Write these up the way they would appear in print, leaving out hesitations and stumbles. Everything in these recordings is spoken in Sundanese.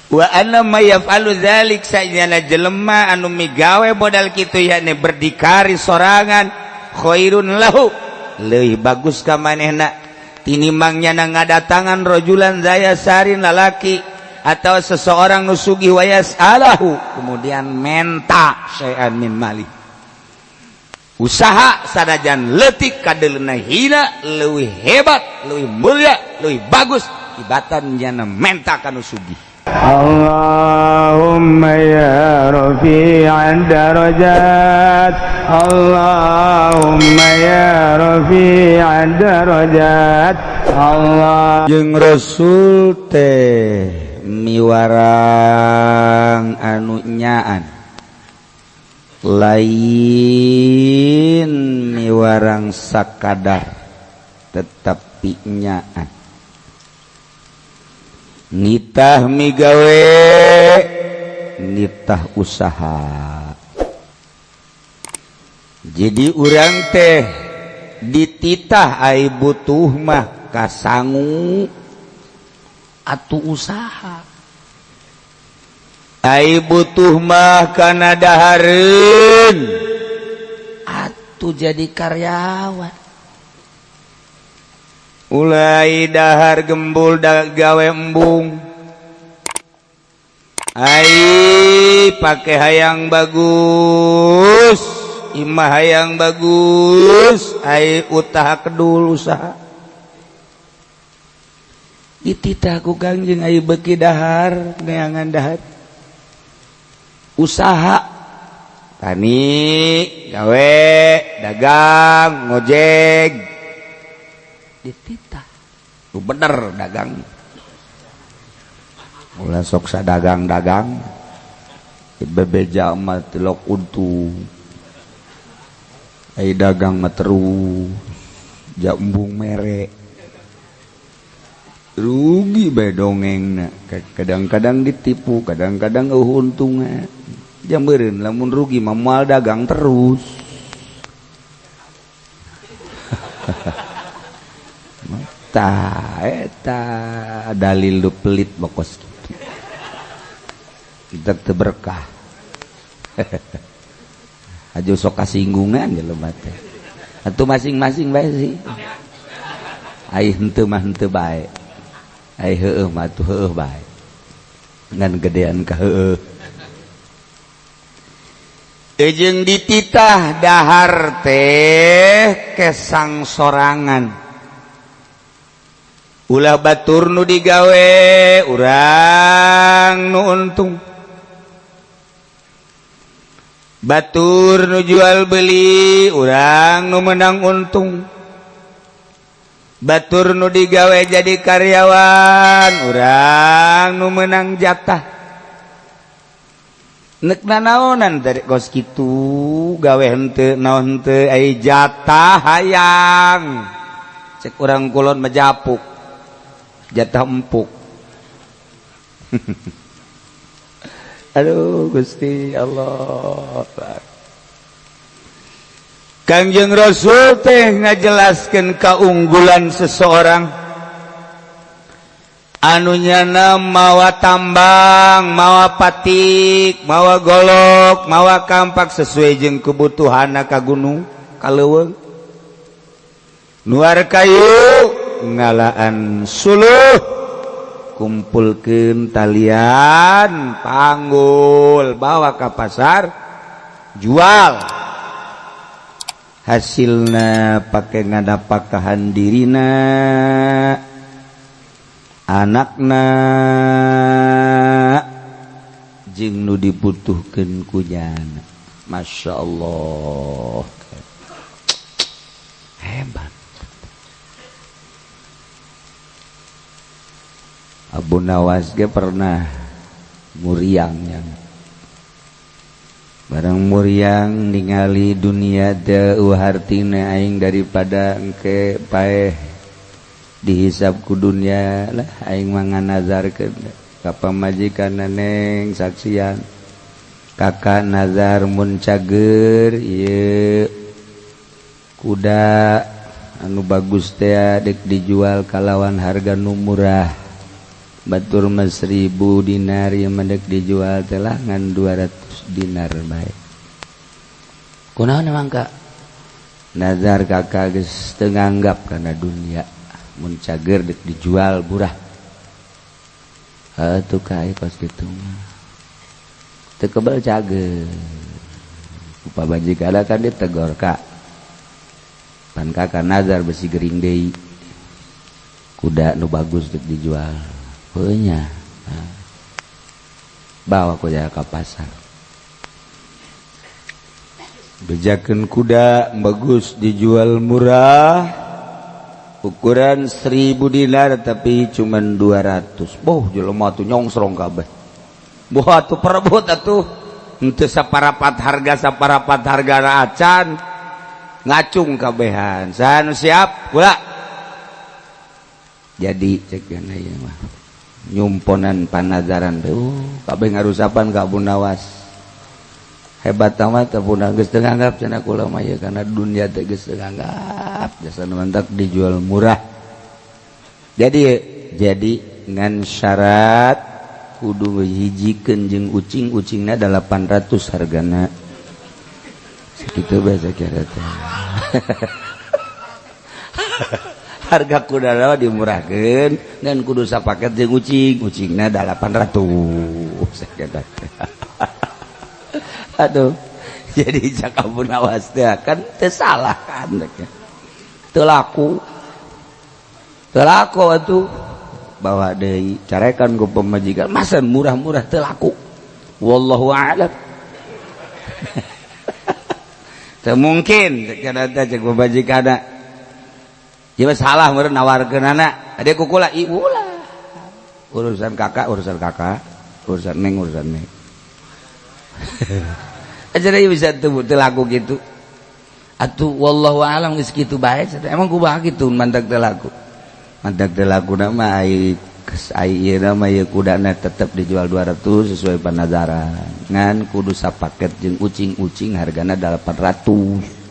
Wa anna may yaf'alu dzalik, sanyana jelema anu migawe modal kitu, yakni berdikari sorangan, khairun lahu, leuwih bagus ka manehna tinimbang nyana ngadatangan rajulan dza yasarin, lalaki atau seseorang nu sugih, wa yas'alahu, kemudian menta, syai'an min mali, usaha sanajan leutik kadeuleuhna hina, leuwih hebat, leuwih mulia, leuwih bagus tibatan nyana menta ka nu sugih. اللهم يا رفيع الدرجات، اللهم يا رفيع الدرجات، الله Jeung Rasul teh miwarang anu nyaan, lain miwarang sakadar, tetapi nyaan nitah migawe, nitah usaha. Jadi urang teh dititah ai butuh mah kasangu atuh usaha, ai butuh mah kana dahareun atuh jadi karyawan. Ulai dahar gembul da gawe embung. Ai pake hayang bagus, imah hayang bagus, ai utaha kedul usaha. Dititah ku Kangjeng, ai beuki dahar, neangan dahar, usaha tani, gawe, dagang, ngojek. Dititah lu bener dagang, ulah sok dagang-dagang, bebeja mah tilok untung, ai dagang mah terus jambung mere rugi bae dongengna. Kadang-kadang ditipu, kadang-kadang eueuh untungna. Jambereun lamun rugi mah moal dagang terus. Tah eta dalil lu pelit bokos kitu. Kita teu berkah. Aja sok kasinggungan jelema teh. Atuh masing-masing bae sih. Ai henteu mah henteu bae. Ai heueuh mah atuh heueuh bae. Ngan gedean ka heueuh. Ejeng dititah dahar teh kesang sorangan. Ulah batur nu digawe urang nu untung, batur nu jual beli urang nu menang untung, batur nu digawe jadi karyawan urang nu menang jatah. Nek nanaonan dari kos kitu, gawe henteu naon henteu, ai jatah hayang, cek urang kulon mejapuk jatah empuk. Aduh Gusti Allah. Kangjeng Rasul teh ngajelaskeun keunggulan seseorang anu nyana mawa tambang, mawa patik, mawa golok, mawa kampak sesuai jeung kebutuhanna ka gunung, ka leuweung, nuar kayu, ngalaan suluh, kumpulkeun talian, panggul, bawa ke pasar, jual, hasilna pake ngadapakahan dirina, anakna, jeung nu dibutuhkeun ku nyana. Masya Allah, hebat. Abu Nawas ge pernah muriangnya, barang muriang ningali dunia teu hartina, aing daripada engke paeh dihisab ku dunia lah, aing mah nganazarkeun ka pamajikan, "Neng, saksian kakak nazar, mun cager ieu kuda anu bagus teh dek dijual kalawan harga nu murah." Batur mah 1000 dinar yang mendek dijual telah ngan 200 dinar bae. Kunaon emang kak? Nazar kakak geus teu nganggap kana dunia. Mun cager dek dijual murah. Atuh ka kos kitu mah. Teu kebel cager. Ku pamajikan kan ditegor kak. Pan kakak nazar besi gering deui. Kuda nu bagus dek dijual. Heunya. Bawa kuda ke pasar. Bejakeun kuda bagus dijual murah. Ukuran 1000 dinar tapi cuman 200. Boh jelema atuh nyongsrong kabeh. Boh atuh perebut atuh. Henteu saparapat harga acan. Ngacung kabehan. Saha nu siap? Kula. Jadi cek geuna ieu mah. Nyumponan panazaran kabeh ngarusapan ka Abu Nawas hebat amat Abu Nawas geus teu nganggap cenah kula mah ieu kana dunia teh geus teu nganggap jasa mantak dijual murah. Jadi ngan syarat kudu hijikeun jeung ucing-ucingna 800 hargana sakitu bae sakira teh. Harga kuda dimurahkeun dan kudu sapaket jeung ucing, ucingna 800. Aduh, jadi cak Abu Nawas teh kan teu salah kan teu laku. Teu laku atuh bawa deui carekan ku pamajikan, masa murah-murah teu laku. Wallahu a'lam. Teu mungkin cenah teh cek pamajikanna. Ieu salah meureun nawarkeunana. Ade kukula ibu lah. Urusan kakak, urusan neng, urusan neng. Aja bisa teu laku gitu. Atuh wallahu alam geus kitu bae. Emang kumaha kitu mantak teu laku. Mantak teu lakuna mah ai ieu mah ieu kudana tetep dijual 200 sesuai panazaran. Ngan kudu sapaket jeung ucing-ucing hargana 800.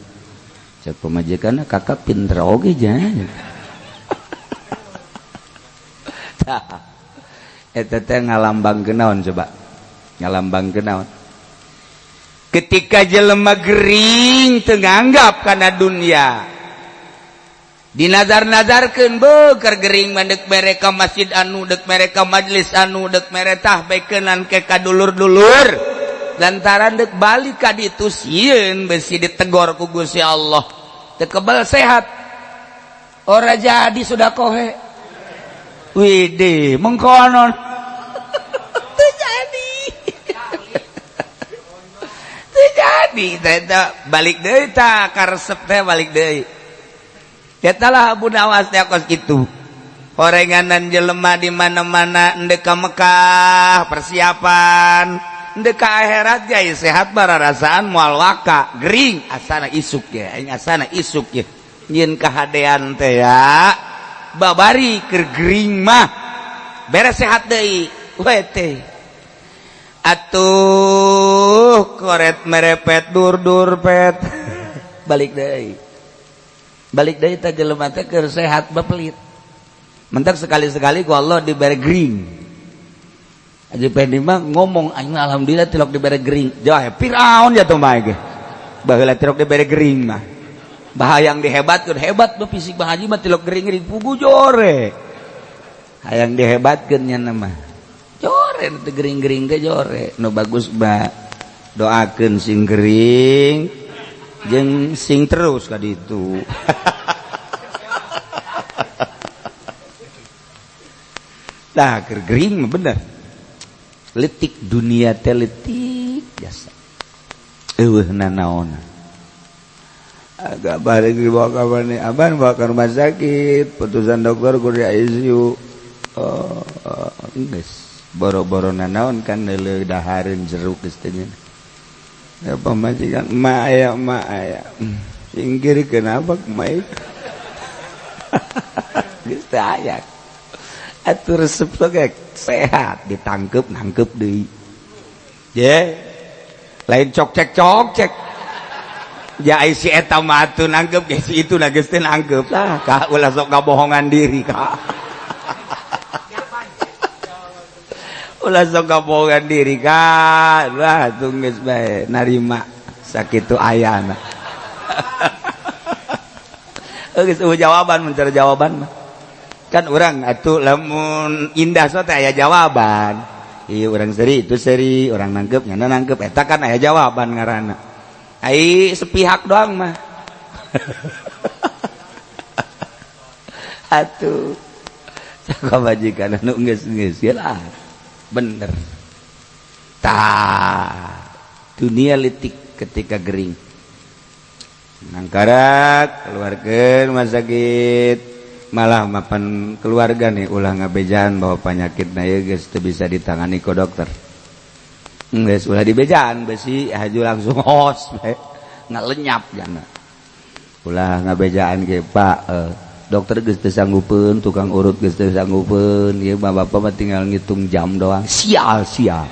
Cek pamajikanna kakak pinter oge nya. Tah eta teh ngalambangkeun naon coba? Ngalambangkeun naon? Ketika jelema gering teu nganggap kana dunia. Dinazar-nazarkeun beuh keur gering mah deuk mere ka masjid anu, deuk mere ka majelis anu, deuk mere tah beukeunan ke ka dulur-dulur. Lantaran dek balik ka ditu sieun besi ditegor ku Gusti Allah. Teu kebel sehat. Ora jadi sudah kohe. Widih, mengkonon. Teu jadi. Teu jadi teh balik deui tah karesep teh balik deui. Eta lah Abu Nawas teh kos kitu. Horenganan jelema di mana-mana endek ka Mekah persiapan. Deka akhirat jai sehat bararasaan moal waka gering asana isuk ya aing asana isuk ya nyieun kahadean teh ya babari keur gering mah beres sehat deui we teh atuh koret merepet dur-dur pet balik deui teh jelema teh keur sehat bepelit mentak sekali-sekali ku Allah dibere gering. Haji Pendi mah ngomong aing alhamdulillah tilok dibere gering. Jauh Firaun ya tuh mah ge. Baheula tilok dibere gering mah. Bahayang dihebatkeun hebat mah fisik Bang Haji mah tilok gering-gering pugu jore. Hayang dihebatkeun nya mah. Jore nu teu gering-gering teh jore. Nu bagus mah doakeun sing gering jeung sing terus ka ditu. Tah keur gering mah bener. Letik dunia teh letik jasa eueuh nanaona agak balik dibawa ka mana aban bawa ke rumah sakit putusan dokter kudu di ICU. Oh, geus boro-boro nanaon kan leuleung dahareun jeruk geus teh nya ya pamajikan emak aya singkir kenapa emak geus teh aya atuh resep teh sehat ditangkep nangkep deui ye lain cok cek ya si eta mah atuh nangkep ge si itu geus teh nangkep lah ka ulah sok kabohongan diri ka. Ulah sok kabohongan diri kan. Lah tuh geus bae narima sakitu ayana. Geus jawaban, mencari jawaban mah. Kan urang atuh lamun indah so teh aya jawaban. Iya, urang seri itu seri, urang nangkep nyana nangkep, eta kan aya jawaban ngaranna. Ai sepihak doang mah. Atuh majikan anu geus-geus lah bener. Tah dunia litik ketika gering nangkarak keluarga rumah sakit, malah mapan keluarga nih ulah ngabejaan bahwa penyakit na ieu geus teu bisa ditangani ku dokter. Geus ulah dibejaan, besi haju langsung hos ngalenyap jana. Ulah ngabejaan ge, Pak, dokter geus teu sanggupeun, tukang urut geus teu sanggupeun, ieu mah bapak mah tinggal ngitung jam doang. Sial sial.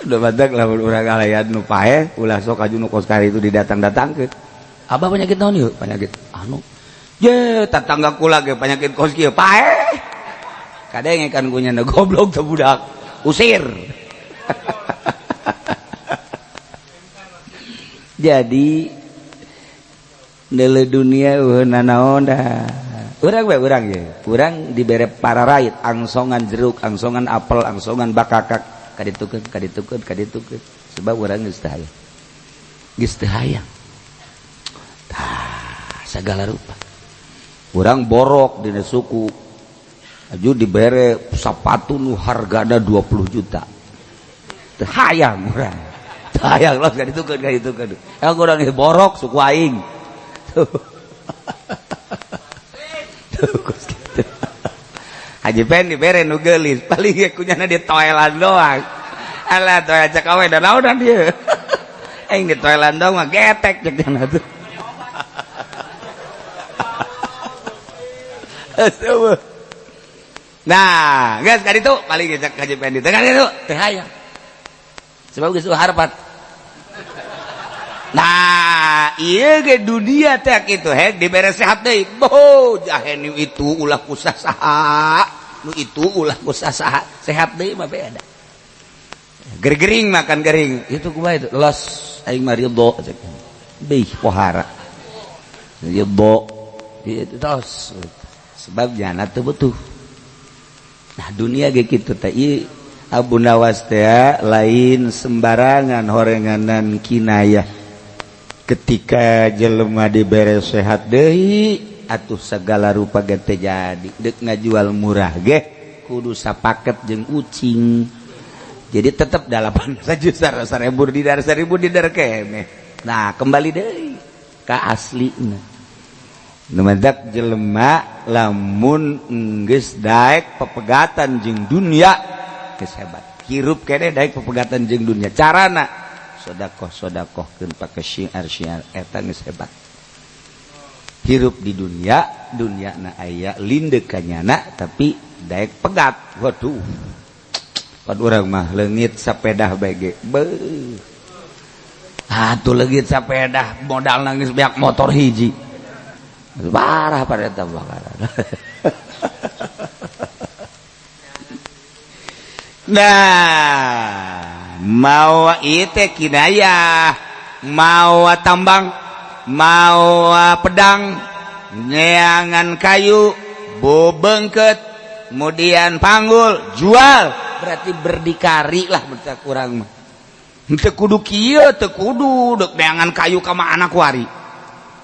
Udah badak lamun urang alayan nu paeh, ulah sok aju nu kos kari itu didatang-datangkeun. Abah penyakit naon ieu? Penyakit anu. Ye, tetangga kula ge penyakit kos kieu paeh. Kadenge kan kunyana goblok teh budak. Usir. Jadi nele dunia naon dah. Urang we urang ye. Urang dibere pararait angsongan jeruk, angsongan apel, angsongan bakakak, kaditukeun kaditukeun kaditukeun. Sebab urang geus teu hayang. Geus teu hayang. Tah, segala rupa. Urang borok dina suku. Aju dibere sapatu nu hargana 20 juta. Teu hayang urang. Teu hayang los kaditukeun kaditukeun. Yang urang borok suku aing. Tuh. Tuh kos kitu. Haji Pen dibere nu geulis, paling ge kunyana di toelan doang. Alah toel cek awe da naonan ieu. Aing di toelan doang mah getek cek jana tuh. Nah, geus ka ditu paling ge cek Haji Pen di teh ka ditu teh hayang. Sebab geus harapan. Nah, iya ge dunia teh kitu hek dibere sehat deui. Boh, jahe nu itu ulah kusah saha, nu itu ulah kusah saha, sehat deui mah beda. Gergering makan gering, itu kumaha itu? Los aing mah ridho cek. Beuh pohara. Ridho itu tos. Sebab jana teu butuh. Nah, dunia ge kitu teh ieu Abu Nawas teh lain sembarangan horenganan kinayah. Ketika jelema dibere sehat deui atuh segala rupa ge teu jadi, deuk ngajual murah ge kudu sapaket jeung ucing. Jadi tetep 8 juta 1000 didar 1000 didar keneh. Nah, kembali deui ka aslina. Nu madak jelema lamun geus daek pepegatan jeung dunia geus hebat. Hirup keneh daek pepegatan jeung dunia. Carana sodakoh sodakohkeun pake syiar syiar eta geus hebat. Hirup di dunia, dunia na aya lindek kanyana tapi daek pegat. Waduh. Pan urang mah leungit sapedah bae ge. Beuh. Atuh leungit sapedah modal nangis beak motor hiji. Parah pada eta bakaran. Nah, mawa ite kinayah, mawa tambang, mawa pedang, neangan kayu, bobengket, kemudian panggul, jual, berarti berdikari lah berarti kurang mah. Teu kudu kieu, teu kudu deuk neangan kayu ka mana kuari.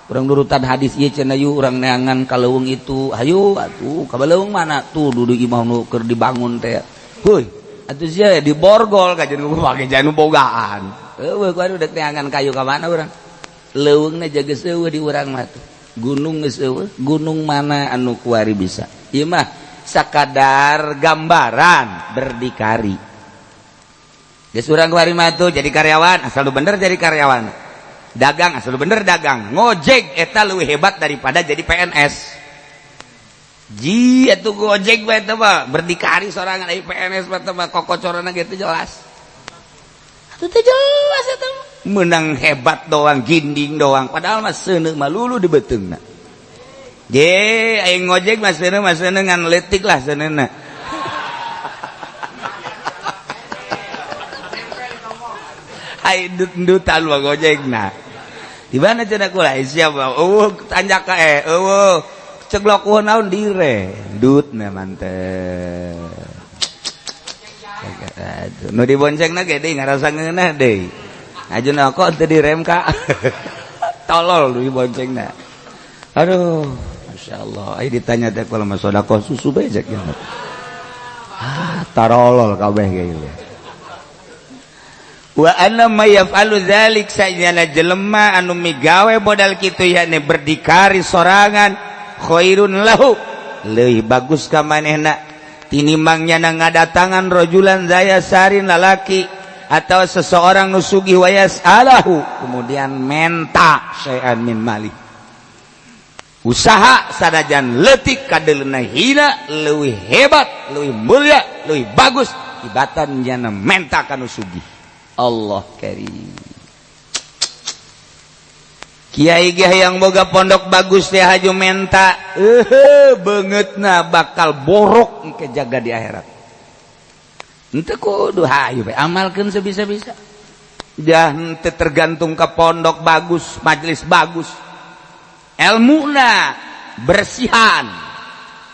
Urang nurutan hadis ieu cenah yu urang neangan ka leuweung itu, hayu atuh ka leuweung mana tuh dudu imah nu keur dibangun teh. Heuy, atuh sia di borgol kajian pake janu bogaan. Eueuh kuari deuk neangan kayu ka mana urang? Leuweungna jaga seueuh di urang mah tuh. Gunung geus eueuh, gunung mana anu kuari bisa. Ieu mah sakadar gambaran berdikari. Geus urang kuari mah tuh jadi karyawan, asal lu bener jadi karyawan. Dagang asal lu bener dagang. Ngojek eta leuwih hebat daripada jadi PNS. Ji atuh gojek bae teh mah berdikari sorangan ai PNS mah teh mah kokocorana ge teu jelas. Atuh teu jelas eta mah. Menang hebat doang, ginding doang, padahal mah seuneu mah lulu di beuteungna. Ge aing ngojek mah seuneu mah seuneu ngan leutik lah seuneuna. Ai dut-dutan mah gojekna. Di mana cenah kula siap eueuh tanjak ka eueuh ceglok eueuh naon dire dutna mantep. Nu diboncengna ge deui ngarasa ngeunah deui. Ajeuna kok teu direm ka. Tolol nu diboncengna. Aduh, masyaallah. Ai ditanya teh kalau mah sedekah susu bae cek. Ah, tarolol kabeh ge ieu. Wa anna may yaf'alu dzalik sajana jelema anu migawe modal kitu yakni berdikari sorangan khairun lahu leuwih bagus ka manehna tinimbang nyana ngadatangan rojulan zaya sarin lalaki atau seseorang nu sugih wayas alahu kemudian menta syai'an min mali usaha sanajan leutik kadeleuna hina leuwih hebat leuwih mulia leuwih bagus tibatan nyana menta ka nu sugih. Allah karim. Kiai ge yang boga pondok bagus teh haju menta beungeutna bakal borok engke jaga di akhirat. Henteu kudu hayu bae amalkeun sebisa-bisa. Dah henteu tergantung ka pondok bagus, majelis bagus. Elmuna bersihan.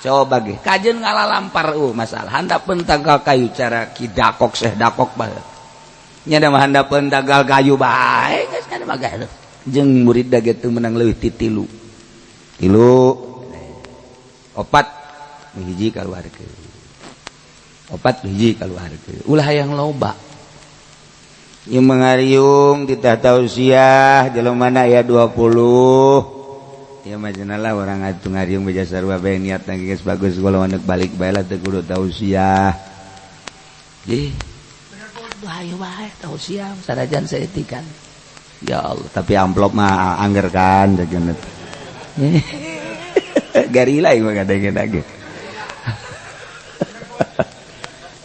Coba ge kajeun ngalalampar masalah handapeun tanggal kayu cara ki dakok seh dakok bae. Nya da mah handapeun tanggal kayu bae geus kana mah gaduh. Jeung murid da ge teu meunang leuwih ti tilu. Tilu opat hiji kaluarkeun. Opat hiji kaluarkeun. Ulah hayang loba. Ieu mangariung titah tausiah jelema mana aya 20. Ieu mah cenah lah urang atuh ngariung beja sarua bae niatna geus bagus kula mah balik bae lah teu kudu tausiah. Ih. Ayo bae tausiah sanajan saeutik. Ya Allah, tapi amplop mah angger kan ceuk. Garila ieu mah kadang-kadang.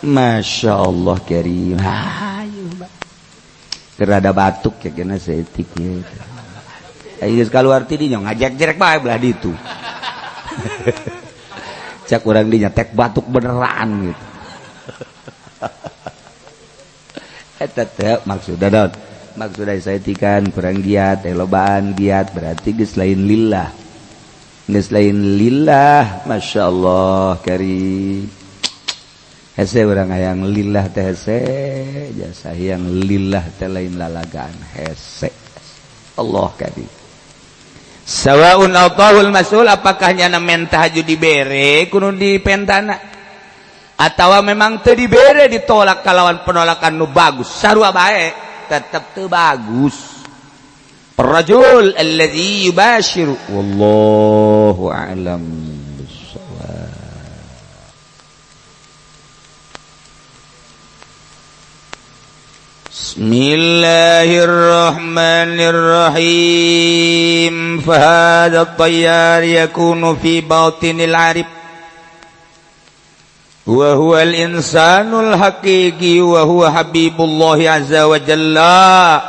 Masya Allah karim. Hayu kerada batuk ya kena saeutik ieu. Ayo geus kaluar ti dinya ngajek-jerek bae belah ditu. Cak urang dinya tek batuk beneran gitu. Eta teh maksudna naon? Maksudna saeutikan kurang giat, lobaan giat berarti geus lain lillah. Geus lain lillah, masyaallah karim. Hese urang hayang lillah teh hese, jasa hayang lillah teh lain lalagaan hese. Allah karim. Sawaun atahul mas'ul apakah nyana menta haju dibere kudu dipentana atawa memang teu dibere ditolak kalawan penolakan nu bagus sarua bae tetep teu bagus. Rajul allazi yubashiru wallahu a'lam bissawab. Bismillahirrahmanirrahim. Fahadha at-tayyar yakunu fi batinil 'arif wa huwa al-insanul haqiqi wa huwa habibullah azza wa jalla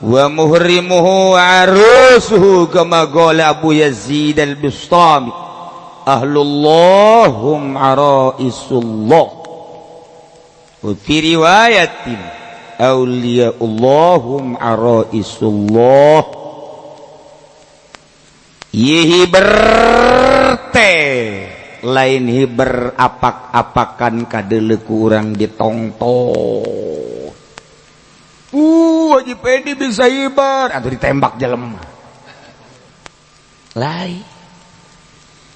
wa muhrimuhu wa arusuhu kama qala Abu Yazid al-Bustami ahlullah hum araisullah wa fi riwayatin awliyaullah hum araisullah. Yihi berte lain hiber apak-apakan kadeuleu ku urang ditongtong. Haji Pedi bisa hiber atau ditembak jelema. Lain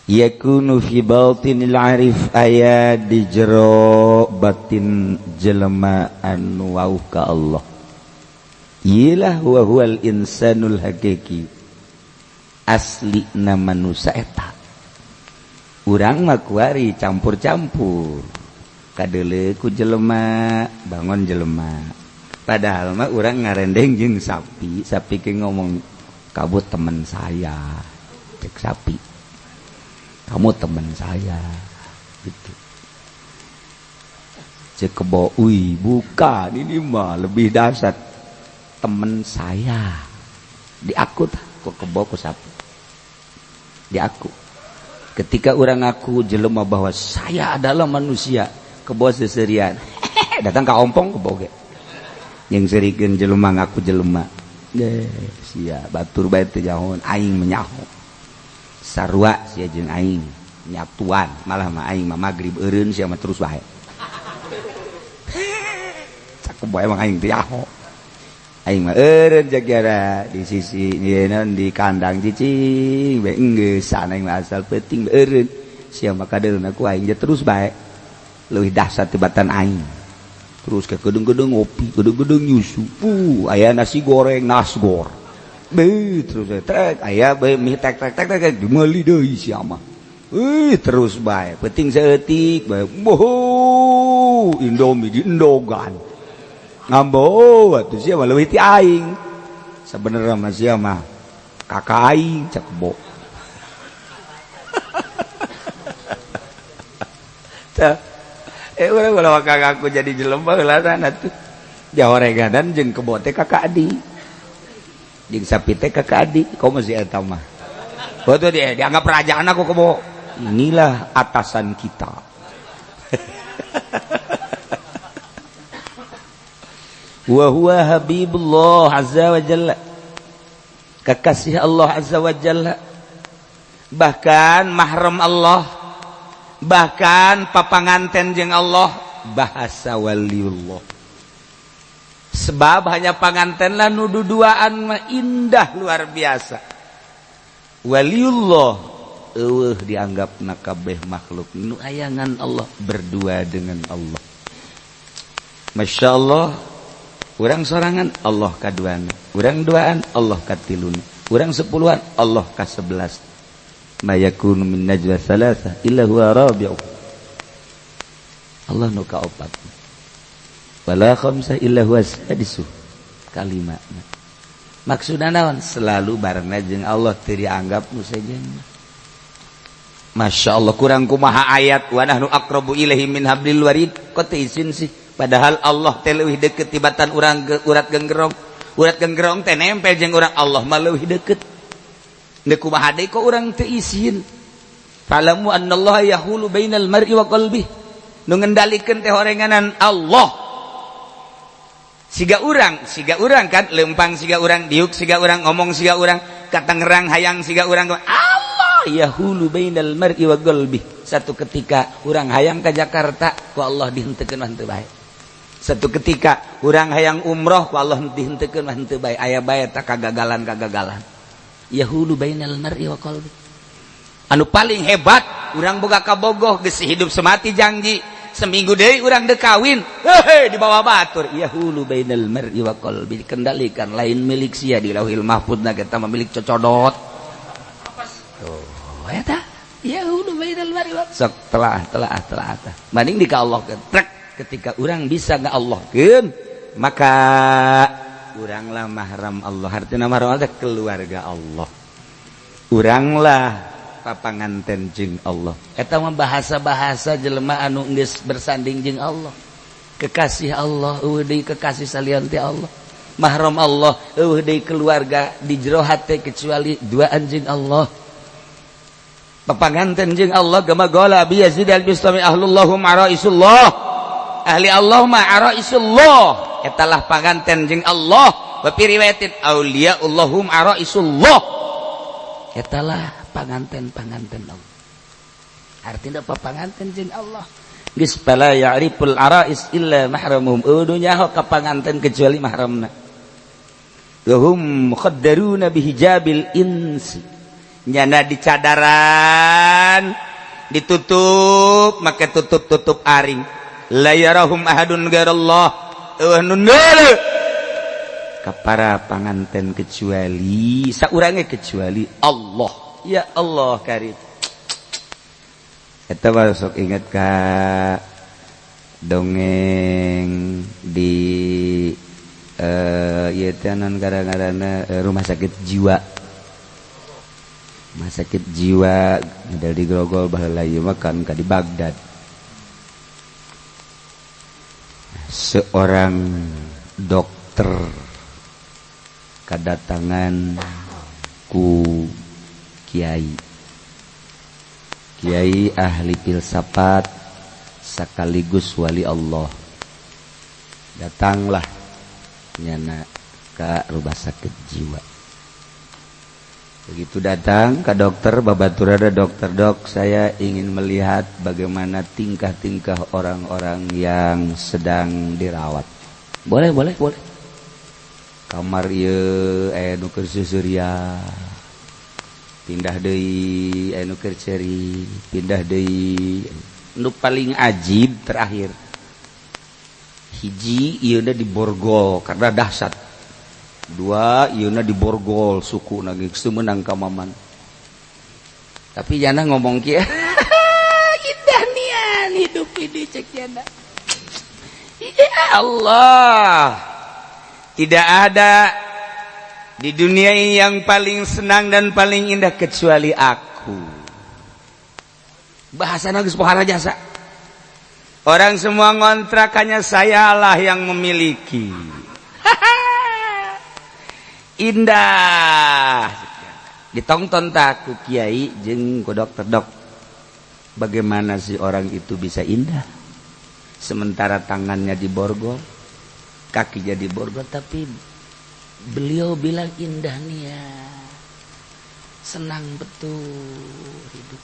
yakunu fi batinil arif aya di jero batin jelema anu wauh ka Allah. Iyalah wa huwal insanul hakiki. Asli na manusia eta. Urang mah kuari campur-campur. Kadeuleu ku jelema, bangun jelema. Padahal mah urang ngarendeng jeung sapi, sapi ke ngomong kamu teman saya. Cek sapi. Kamu teman saya gitu. Cek kebo, ui bukan ini mah lebih dahsyat, teman saya. Diakut ku kebo ku sapi. Diaku. Ketika orang ngaku jelema bahwa saya adalah manusia, kebo seserian. Datang ka ompong kebo ge. Yang serikeun jelema ngaku jelema. Sia batur bae teu jahon aing menyaho. Sarua sia jeung aing nyatuan, malah mah aing mah magrib eureun sia mah terus bae. Cak kebo emang aing teu nyaho. Aing mah eureun jagara di sisi ieu di kandang cicing bae enggeus aing mah asal peuting eureun sia mah kadeulna ku aing terus bae. Leuwih dahsyat tibatan aing. Terus ke gedung-gedung ngopi, gedung-gedung nyusu. Aya nasi goreng nasgor. Beuh terus trek aya bae mie tek tek tek tek dimeuli deui sia mah. Terus bae peuting saeutik bae. Boho, Indomie diendogan. Ngambo atuh sia mah leuwih ti aing. Sabenerna mah sia mah kakak aing cak kebo. Tah urang ulah kakak aku jadi jelema heula atuh. Jahoreganan jeung kebo teh kakak adi. Jeung sapi teh kakak adi, komo si eta mah. Betul dia dianggap kerajaan aku kebo. Inilah atasan kita. Wa huwa habibullah azza wa jalla. Kekasih Allah azza wa jalla. Bahkan mahram Allah. Bahkan papanganten jeung Allah, bahasa waliullah. Sebab hanya panganten lah nu duduaan mah indah luar biasa. Waliullah eueuh dianggap kabeh makhluk nu ayangan Allah berdua dengan Allah. Masya Allah, urang sorangan Allah kaduana, urang duaan Allah katiluna, urang sepuluhan Allah kasebelas. Ma yakunu min najwa thalatha illa huwa rabi'u. Allah nu kaopat. Wala khamsa illa huwa sadisu. Kalima. Maksudna naon? Selalu barengna jeung Allah teu dianggap nu sejen. Masya Allah kurang kumaha ayat wa nahnu aqrabu ilaihi min hablil warid. Kok teu izin sih? Padahal Allah teh leuwih deukeut tibatan urang ke urat genggerong. Urat genggerong teh nempel jeung urang, Allah mah leuwih deukeut. Deuk kumaha deui kok urang teu izin? Falamu annallaha yahulu bainal mar'i wa qalbihi. Nu ngendalikeun teh horenganan Allah. Siga urang kan lempang siga urang, diuk siga urang, ngomong siga urang, ka Tangerang hayang siga urang. Allah yahulu bainal mar'i wa qalbihi. Satu ketika urang hayang ka Jakarta ku Allah dihenteukeun mah teu bae. Satu ketika urang hayang umroh ku Allah dihenteukeun mah teu bae. Aya bae tak kagagalan-kagagalan. Yahulu bainal mar'i wa qalbi. Anu paling hebat urang boga kabogoh geus hidup semati janji. Seminggu deui urang deuk kawin, heuh di bawah batur. Yahulu bainal mar'i wa qalbi, dikendalikan lain milik sia di Lauhil Mahfuz na kita milik cocodot. Tuh eta yahulu bainal mar'i wa sok telah telah telah tah. Banding di ka Allah trek ketika urang bisa nga-Allahkeun maka uranglah mahram Allah. Artinya mahram Allah keluarga Allah. Uranglah papanganten jeung Allah. Eta mah bahasa-bahasa jelema anu geus bersanding jeung Allah. Kekasih Allah eueuh deui kekasih salian ti Allah. Mahram Allah eueuh deui keluarga di jero hate kecuali duaan jeung Allah. Papanganten jeung Allah gama gola bi Yazid al-Bistami ahlullahum araisullah. Ahli Allah ma araisullah. Etalah panganten jeung Allah. Wa fi riwayatin auliaullahum araisullah. Etalah panganten-panganten Allah. Artinya papanganten jeung Allah. Geus fala ya'riful arais illa mahramuhum. Eueuh nyaho ka panganten kecuali mahramna. Wa hum mukhaddaruna bihijabil insi. Nyana dicadaran, ditutup make tutup-tutup aring. La yarahum ahadun ghairallah. Ka para panganten kecuali saurangnya kecuali Allah. Ya Allah karim. Eta mah sok inget ka dongeng di ieu teh naon gara-garana rumah sakit jiwa. Rumah sakit jiwa model di Grogol baheula ieu mah kan ka di Baghdad. Seorang dokter kedatangan ku kiai. Kiai ahli filsafat sekaligus wali Allah. Datanglah nyana ke rumah sakit jiwa. Begitu datang ke dokter, babaturada dokter, "Dok, saya ingin melihat bagaimana tingkah-tingkah orang-orang yang sedang dirawat." "Boleh, boleh, boleh." Kamar ieu aya nu keur seuseurian, pindah deui aya nu keur ceuri, pindah deui. Nu paling ajib terakhir. Hiji ieu di borgol karena dahsyat. Dua ieu di borgol suku geus teu meunang ka maman. Tapi jana ngomong kieu, "Indah nian hidup ini," cek jana. Ya Allah, tidak ada di dunia ini yang paling senang dan paling indah kecuali aku. Bahasa geus pohara jasa. Orang semua ngontrakannya, sayalah yang memiliki. Indah. Ditonton tak ku kiai jeung ku dokter, "Dok, bagaimana sih orang itu bisa indah sementara tangannya diborgol, kakinya diborgol, tapi beliau bilang indah nih ya, senang betul hidup?"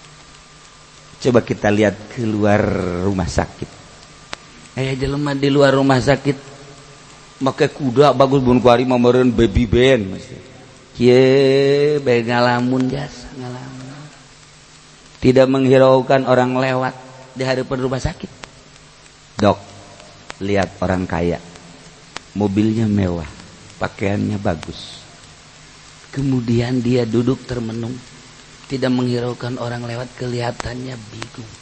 Coba kita lihat keluar rumah sakit. Eh, jelema di luar rumah sakit make kuda bagus, bun kuari mah meureun baby band kieu bae, ngalamun jasa, ngalamun, tidak menghiraukan orang lewat di hadapan rumah sakit. "Dok, lihat orang kaya, mobilnya mewah, pakaiannya bagus, kemudian dia duduk termenung, tidak menghiraukan orang lewat, kelihatannya bingung.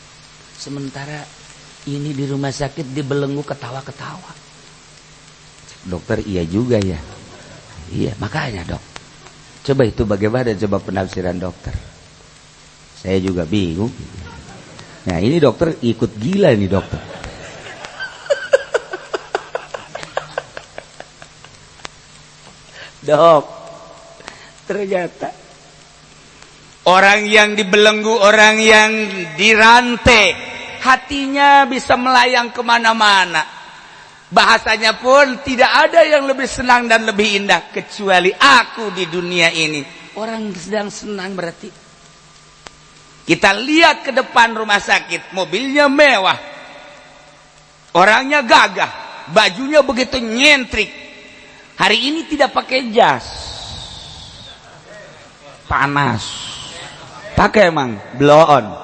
Sementara ini di rumah sakit dibelenggu, ketawa-ketawa." "Dokter, iya juga ya." "Iya, makanya, Dok, coba itu bagaimana? Coba penafsiran dokter." "Saya juga bingung." Nah, ini dokter ikut gila ini dokter. Dok, ternyata orang yang dibelenggu, orang yang dirantai, hatinya bisa melayang kemana-mana. Bahasanya pun tidak ada yang lebih senang dan lebih indah kecuali aku di dunia ini. Orang sedang senang berarti. Kita lihat ke depan rumah sakit, mobilnya mewah, orangnya gagah, bajunya begitu nyentrik. Hari ini tidak pakai jas, panas. Pakai emang blow on.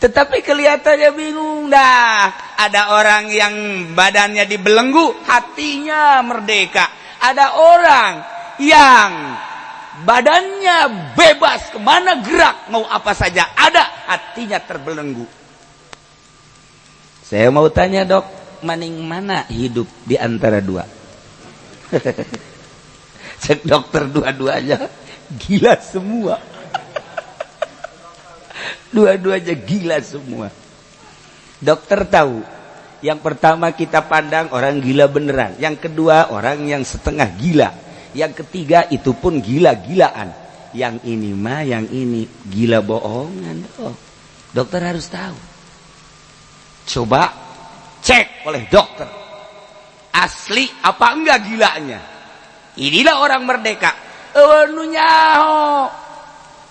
Tetapi kelihatannya bingung dah. Ada orang yang badannya dibelenggu, hatinya merdeka. Ada orang yang badannya bebas kemana gerak, mau apa saja ada, hatinya terbelenggu. Saya mau tanya, Dok, maning mana hidup di antara dua? Cek dokter, dua-duanya gila semua. Dua-duanya gila semua. Dokter tahu. Yang pertama kita pandang orang gila beneran, yang kedua orang yang setengah gila, yang ketiga itu pun gila-gilaan. Yang ini mah, yang ini gila bohongan. Oh, dokter harus tahu. Coba cek oleh dokter, asli apa enggak gilanya. Inilah orang merdeka. Nu nyaho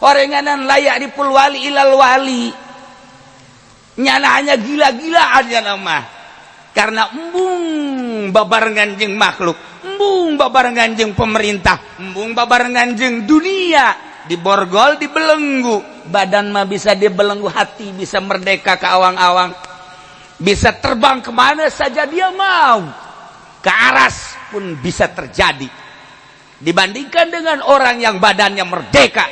orenganan لا يعرف الوالي إلا الوالي. Nyana hanya gila-gilaan nyana mah, karena embung babarengan jeung makhluk, embung babarengan jeung pemerintah, embung babarengan jeung dunia, diborgol, dibelenggu. Badan mah bisa dibelenggu, hati bisa merdeka ke awang-awang, bisa terbang kemana saja dia mau, ke aras pun bisa terjadi, dibandingkan dengan orang yang badannya merdeka,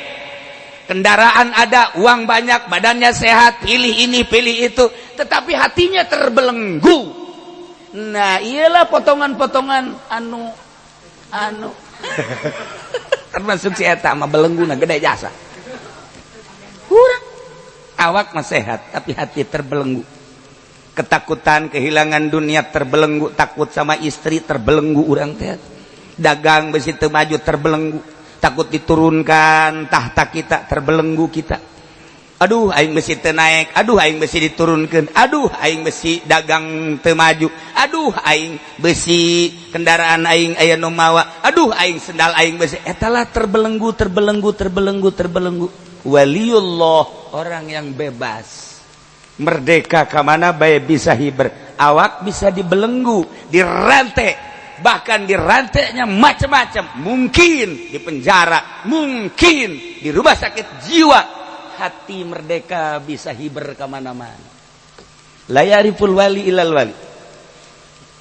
kendaraan ada, uang banyak, badannya sehat, pilih ini, pilih itu, tetapi hatinya terbelenggu. Nah, iyalah potongan-potongan anu anu termasuk si eta mah belenggu nah gede jasa. Kurang awak mah sehat, tapi hati terbelenggu. Ketakutan kehilangan dunia terbelenggu, takut sama istri terbelenggu urang teh. Dagang besi teu maju, terbelenggu, takut diturunkan tahta kita, terbelenggu kita. Aduh, aing besi teu naik, aduh, aing besi diturunkan, aduh, aing besi dagang teu maju, aduh, aing besi kendaraan aing aya nu mawa, aduh, aing sendal aing besi. Etalah terbelenggu, terbelenggu, terbelenggu, terbelenggu. Waliullah orang yang bebas, merdeka, kamana bae bisa hiber. Awak bisa dibelenggu, dirantai, bahkan dirantainya macam-macam, mungkin di penjara, mungkin di rumah sakit jiwa, hati merdeka, bisa hiber kemana-mana. La ya'riful wali ilal wali.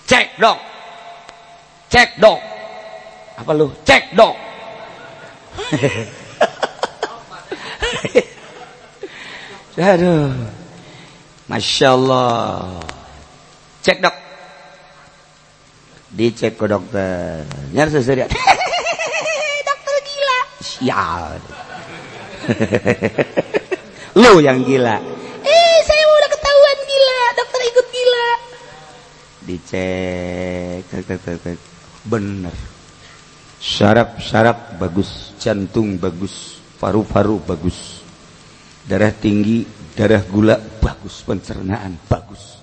Cek dok, cek dok, apa lu cek dok? Aduh, masya Allah. Cek dok, dicek ke dokter, nyar seserian. Dokter gila, sial. Lu yang gila. Saya udah ketahuan gila, dokter ikut gila. Dicek, cek, cek, cek, cek. Bener. Syaraf-syaraf bagus, jantung bagus, paru-paru bagus, darah tinggi, darah gula bagus, pencernaan bagus.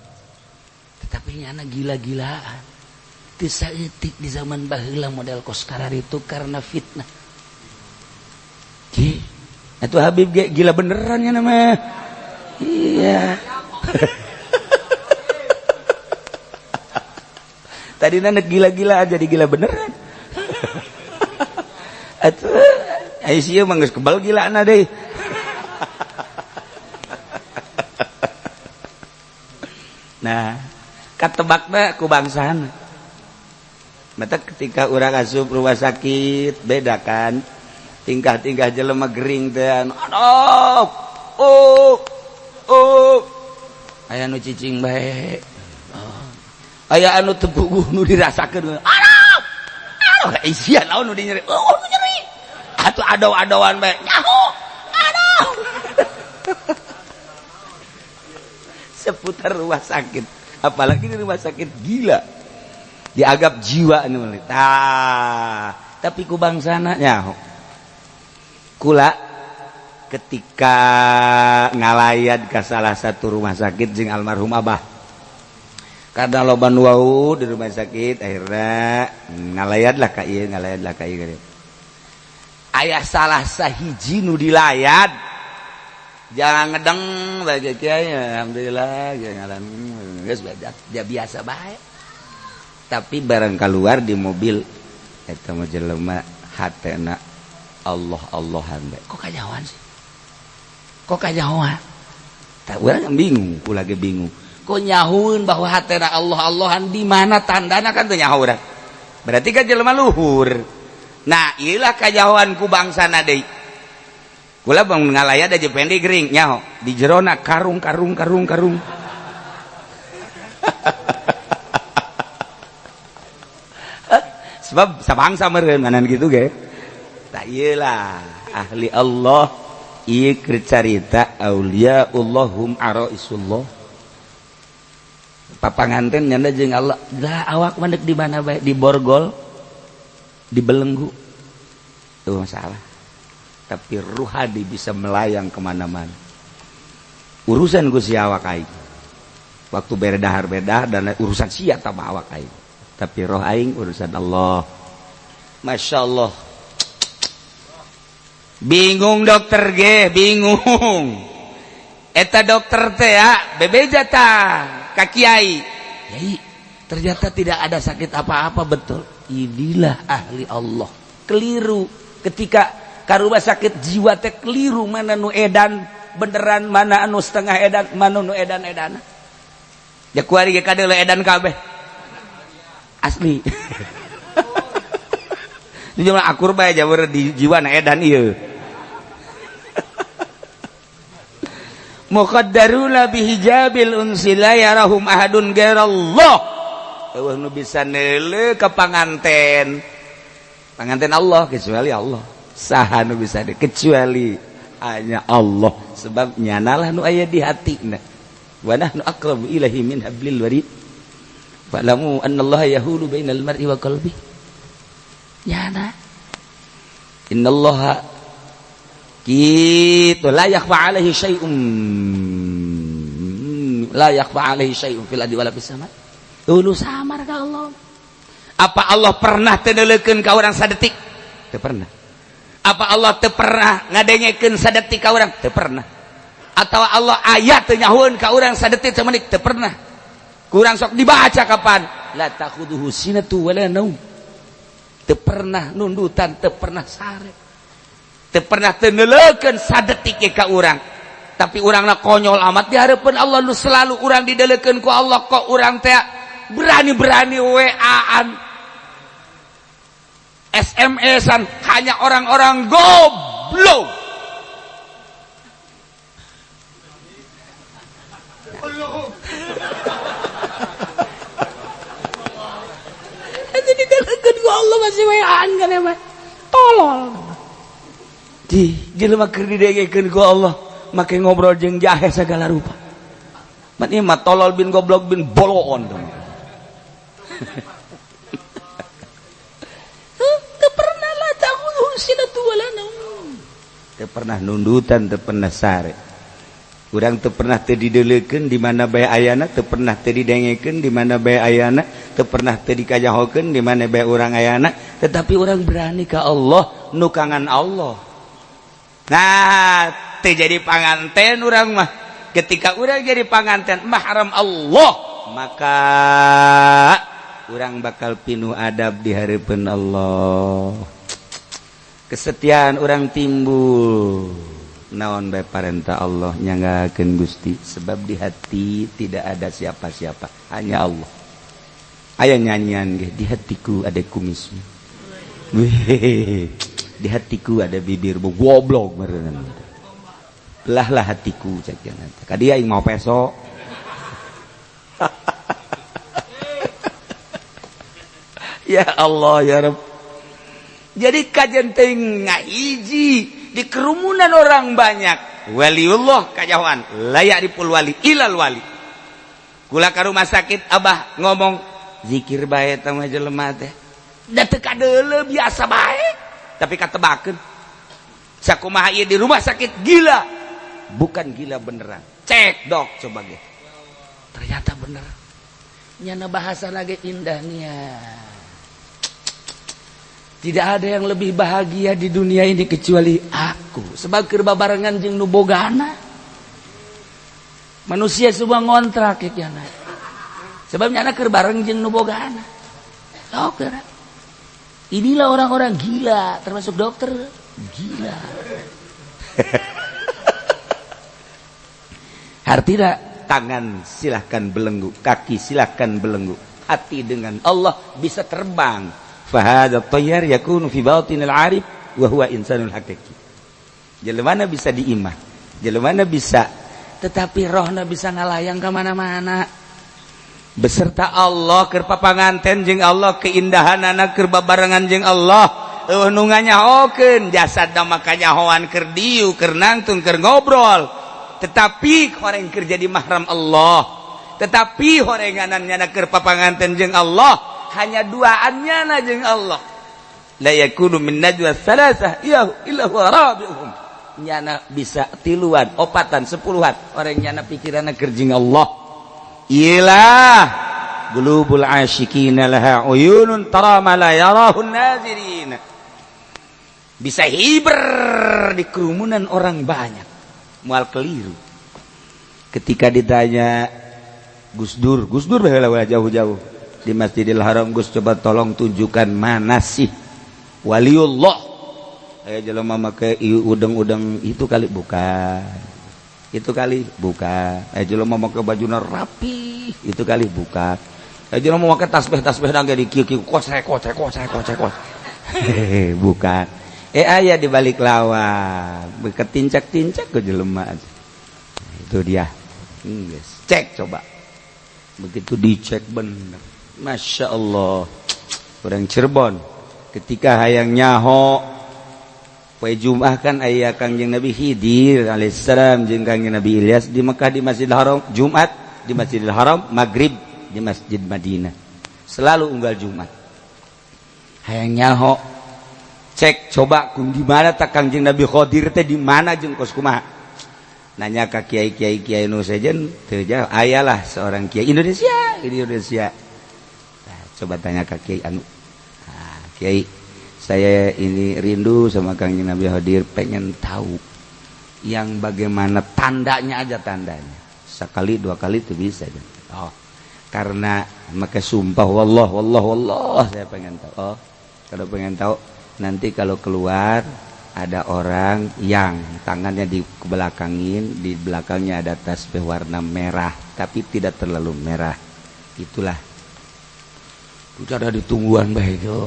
Tetapi nyana gila-gilaan. Teu saeutik di zaman baheula model kos itu karena fitnah. Ki, itu Habib ge gila beneran ya nama. Iya. Tadi nanek gila-gila aja jadi gila beneran. Atuh ICU mah geus kebal gilana deui. Nah, katebakna ku bangsana. Mata ketika urang asup rumah sakit beda kan. Tingkah-tingkah jelema gering teh aduh, oh oh, aya nu cicing bae, oh. Aya anu teu puguh nu dirasakeun, aduh aduh, isian naon nu nyeri, oh nu nyeri atuh adaw-adawan bae nyaho, aduh. Seputar rumah sakit, apalagi di rumah sakit gila, dianggap jiwa nu tah, tapi ku bangsana nyaho. Kula ketika ngalayat ke salah satu rumah sakit jeung almarhum abah, karena loba nu wau di rumah sakit, akhirnya ngalayat lah ka ieu, ngalayat lah ka ieu. Aya salah sahiji nu dilayat, jangan ngedeng bagi kiai, alhamdulillah ngalan geus dia biasa bae. Tapi barang keluar di mobil eta mah jelema hatena Allah Allahan bae. Kok kajauhan sih? Kok kajauhan? Tak urang bingung, ku lagi bingung. Kok nyahueun bahwa hatena Allah Allahan, di mana tandana kan teu nyaho urang. Berarti kan jelema luhur. Nah, ieulah kajauhan ku bangsana deui. Kula bang ngalayat aja pendek gering nyaho di jerona karung karung karung karung. Sebab sabangsa meureun manan kitu ge. Tak iyalah ahli Allah ieu keur carita auliaullahum araisullah. Papanganten nyanda jeung Allah. Lah awak mah di mana bae, di borgol, dibelenggu. Itu masalah. Tapi ruhadi bisa melayang kemana-mana. Urusan ku si awak aing. Waktu berdahar-berdahar dan urusan sia tambah awak aing. Tapi roh aing urusan Allah. Masya Allah. Bingung dokter ge, bingung. Eta dokter teh ya, bebeja tah ka kiai. Yai, ternyata tidak ada sakit apa-apa, betul. Inilah ahli Allah. Keliru ketika ka rumah sakit jiwa teh keliru, mana nu edan beneran, mana anu setengah edan, mana nu edan-edan. Ya kuari ge kadeuleu edan kabeh. Asli. Di jumlah akur bae jaweur di jiwa na edan ieu. Muqaddaruna bihijabil unsi la yarahum ahadun ghairallah. Eueuh nu bisa neuleuh ka panganten. Panganten Allah kecuali Allah. Saha nu bisa kecuali hanya Allah, sebab nyanalah nu aya di hatina. Wa nahnu aqrabu ilaihi min hablil warid. Fa'lamu anna Allah yahulu bainal mar'i wa qalbi. Nyana innallaha kitu la yakhfa alaihi syai'un, la yakhfa alaihi syai'un fil ardi wala fis sama. Dulu samar ka Allah. Apa Allah pernah teu neuleukeun ka urang sadetik? Teu pernah. Apa Allah teu pernah ngadengekeun sadetik ka urang? Teu pernah. Atau Allah ayat teu nyahueun ka urang sadetik samenit? Teu pernah. Kurang sok dibaca kapan? La ta'khuduhu sinatu wala naum. Teu pernah nundutan, teu pernah sare. Teu pernah teu neuleukeun sadetik ka urang. Tapi urangna konyol amat di hareupeun Allah nu selalu urang dideulekeun ku Allah, kok urang teh berani-berani WA-an, SMS-an hanya orang-orang goblok. Itu dideulekeun ku Allah masih WA-an kan emang. Tolol. Di jelema keur didengekeun ku Allah make ngobrol jeung jahe segala rupa. Mat ieu mah tolol bin goblok bin boloon. Teu pernah la ta'khudhuhu sinatu wala naum. Teu pernah nundutan, teu pernah sare. Urang teu pernah teu dideulekeun di mana bae ayana, teu pernah teu didengekeun di mana bae ayana, teu pernah teu dikajahokeun di mana bae urang ayana, tetapi urang berani ka Allah, nukangan Allah. Nah, teu jadi panganten urang mah. Ketika urang jadi panganten mahram Allah, maka urang bakal pinuh adab di hareupeun Allah. Kesetiaan urang timbul. Naon bae parentah Allah nyanggakeun Gusti, sebab di hati tidak ada siapa-siapa, hanya Allah. Aya nyanyian ge, di hatiku ada kumismu. Weh, di hatiku ada bibirmu, goblok meureun. Belahlah hatiku cek jangan. Ka dia aing mau peso. Ya Allah ya Rabb. Jadi kajian teh ngahiji di kerumunan orang banyak. Waliullah kajauhan layak dipul wali ilal wali. Kula ka rumah sakit abah ngomong zikir bae teh mah jelema teh. Da teu kadeuleu biasa bae. Tapi katebakeun. Sakumaha ieu di rumah sakit gila. Bukan gila beneran. Cek dok coba ge. Ternyata bener. Nyana bahasa lagi indahnya. Tidak ada yang lebih bahagia di dunia ini kecuali aku. Sebab keur babarengan jeung nu bogana. Manusia semua ngontrak ya nyana. Sebab nyana keur bareng jeung nu bogana. Dokter. Inilah orang-orang gila, termasuk dokter gila. Artinya tangan silahkan belenggu, kaki silahkan belenggu, hati dengan Allah bisa terbang. Fahadha tayyar yakunu fi batinil arif wa huwa insanul hakiki. Jelema bisa diimah, jelema bisa, tetapi rohna bisa ngalayang ke mana-mana. Beserta Allah keur papanganten jeung Allah, keindahanana keur babarengan jeung Allah. Eueuh nu nganyahokeun jasadna mah kanyahoan keur diu, keur nangtung, keur ngobrol. Tetapi horeng keur jadi mahram Allah, tetapi horenganan nyana keur papanganten jeung Allah, hanya duaannya na jeung Allah. La yakunu min najwa salasah illa huwa rabi'uhum. Nyana bisa tiluan, opatan, sepuluhan, orang nyana pikiranna keur jeung Allah. Ilah qulubul asyiqina laha uyunun tara ma la yarahun nazirin. Bisa hiber di kerumunan orang banyak, mual keliru. Ketika ditanya Gus Dur, Gus Dur baheula jauh-jauh di Masjidil Haram, Gus coba tolong tunjukkan mana sih waliullah. Aya jelema make udeng-udeng itu kali bukan, itu kali bukan. Aya jelema make bajuna rapi, itu kali bukan. Aya jelema make tasbih-tasbih nang di kieu-kieu kosek kosek kosek kosek kosek. Bukan. Aya di balik lawang, beketincak-tincak ke jelema. Itu dia. Yes. Cek coba. Begitu dicek bener. Masya Allah. Orang Cirebon ketika hayang nyaho poe Jumat kan aya Kangjeng Nabi Khidir alaihissalam jeung Kangjeng Nabi Ilyas di Mekah di Masjidil Haram, Jumat di Masjidil Haram, Maghrib di Masjid Madinah. Selalu unggal Jumat. Hayang nyaho Cek coba kum di mana tak Kangjeng Nabi Khidir teh, di mana jeung kos kumaha? Nanya ka kiai kiai kiai nu sejen teu jauh, ayalah seorang kiai Indonesia di Indonesia. Nah, coba tanya ka kiai anu, nah, "Kiai, saya ini rindu sama Kangjeng Nabi Khidir, pengen tahu yang bagaimana tandanya aja, tandanya." Sekali dua kali itu bisa. Oh, karena maka sumpah, "Wallah, wallah, wallah, saya pengen tahu." "Oh, kalau pengen tahu, nanti kalau keluar ada orang yang tangannya di belakangin, di belakangnya ada tasbih warna merah tapi tidak terlalu merah, itulah." Itu ada ditungguan baik itu.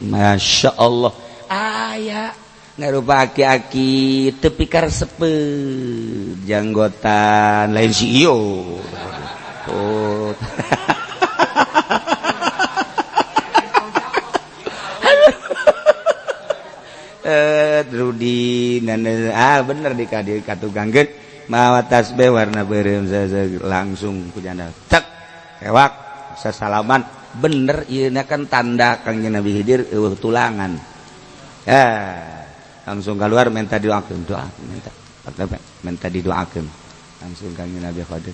Masya Allah, aya ngarupa aki-aki tepi karesepeun, janggotan, lain si iyo. Oh, eh Rudi, ah, bener di kadi katugangkeun mawa tasbih warna beureum, langsung ku janda cek kewak sasalaman. Bener ieu kan tanda Kangjeng Nabi Khidir, eueuh tulangan. Eh, langsung keluar minta doakeun, doa minta, minta didoakeun. Langsung Kangjeng Nabi Khidir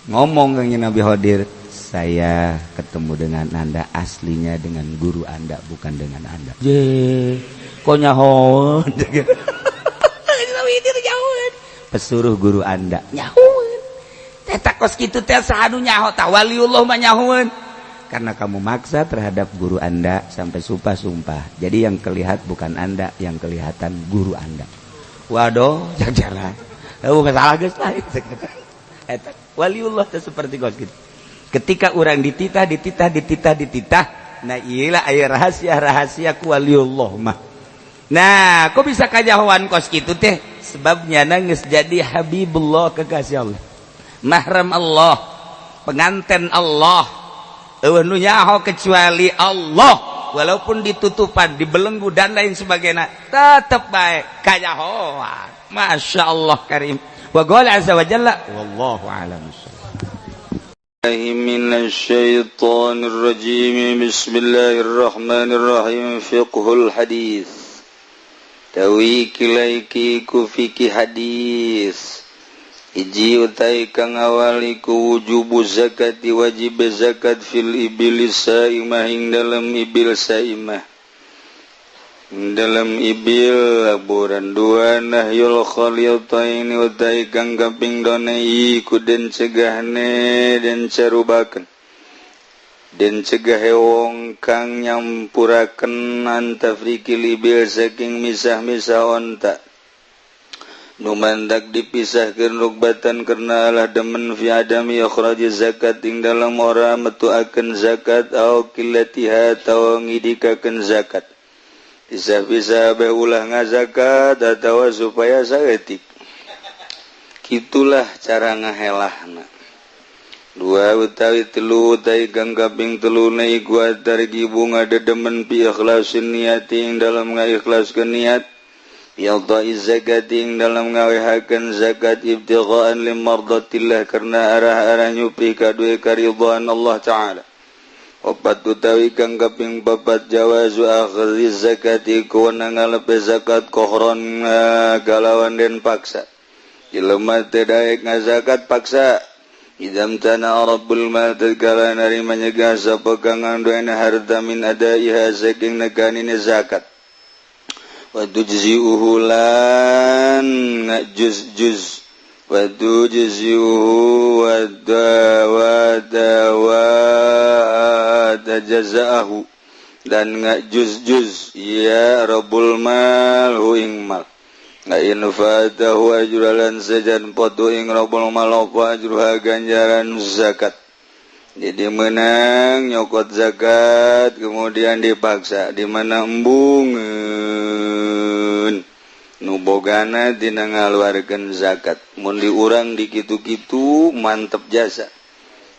ngomong, Kangjeng Nabi Khidir, "Saya ketemu dengan Anda aslinya dengan guru Anda, bukan dengan Anda." Je kok nyahoan Nabi Khidir nyahoan pesuruh guru Anda nyahoan teh kos kitu teh, saha nu nyaho tah? Waliullah mah nyahoan karena kamu maksa terhadap guru Anda sampai sumpah-sumpah. Jadi yang kelihat bukan Anda, yang kelihatan guru Anda. Waduh, jalan. Oh, masalah geus lah. Eta waliullah teh seperti kos gitu. Ketika orang dititah, dititah, dititah, dititah, nah iyalah aya rahasia-rahasia ku waliullah mah. Nah, kok bisa kajahoan kos gitu teh? Sebabnya nangis jadi Habibullah, kekasih Allah. Mahram Allah, pengantin Allah. Eueuh nu nyaho kecuali Allah, walaupun ditutupan, dibelenggu dan lain sebagainya, tetep baik kajahoan. Masya Allah karim. Wa qala azza wa jalla, wallahu a'lam. من الشيطان الرجيم. بسم الله الرحمن الرحيم. فقه الحديث tawi kilaiki ku fikih hadis. Hiji utai kang awal iku wujubu zakati, wajib zakat, fil ibil saimah, ing dalam ibil saimah, dalam ibil laboran. Dua, nahyul khalitaini, utai kang kaping done iku den cegahne den carubakeun den cegah wong kang nyampuraken an tafriqil ibil, saking misah-misah onta numandak dipisahkeun, rugbatan, karena Allah demen, fi adami ikhraj zakat, ing dalam ora metuakeun zakat, au qillatiha, atawa ngidikakeun zakat. Bisa-bisa bae ulah ngazakat atawa supaya saeutik, kitulah cara ngahelahna. Dua utawi telu utai kang kaping telu na iku targibu, ngadedemen, fi ikhlasin niati, ing dalam ngaikhlaskeun niat, Yadai zakat, ing dalam ngawehakeun zakat, ibtigha'an limardatillah, karena arah-arah nyupi kadue karidhaan Allah Ta'ala. Opat utawi kang kaping papat, jawazu akhdzi zakati, kuwenang ngalepe zakat, kohron, galawan den paksa. Jelema teh daek ngazakat paksa, idam tana rabbul mal, tatkala narima nyegah sapa kang ngaduena harta, min adaiha, saking nekanine zakat. Wa tujzi'uhu, lan juz-juz, wa tujzi'uhu wa wa jazaahu, dan ngajuz-juz ya rabbul mal hu ing mal. Nga in fatahu ajralan, sejan potu ing rabbul mal apa ajruha, ganjaran zakat. Jadi menang nyokot zakat kemudian dipaksa di mana embungeun nu bogana dina ngaluarkeun zakat. Mun diurang di kitu-kitu mantep jasa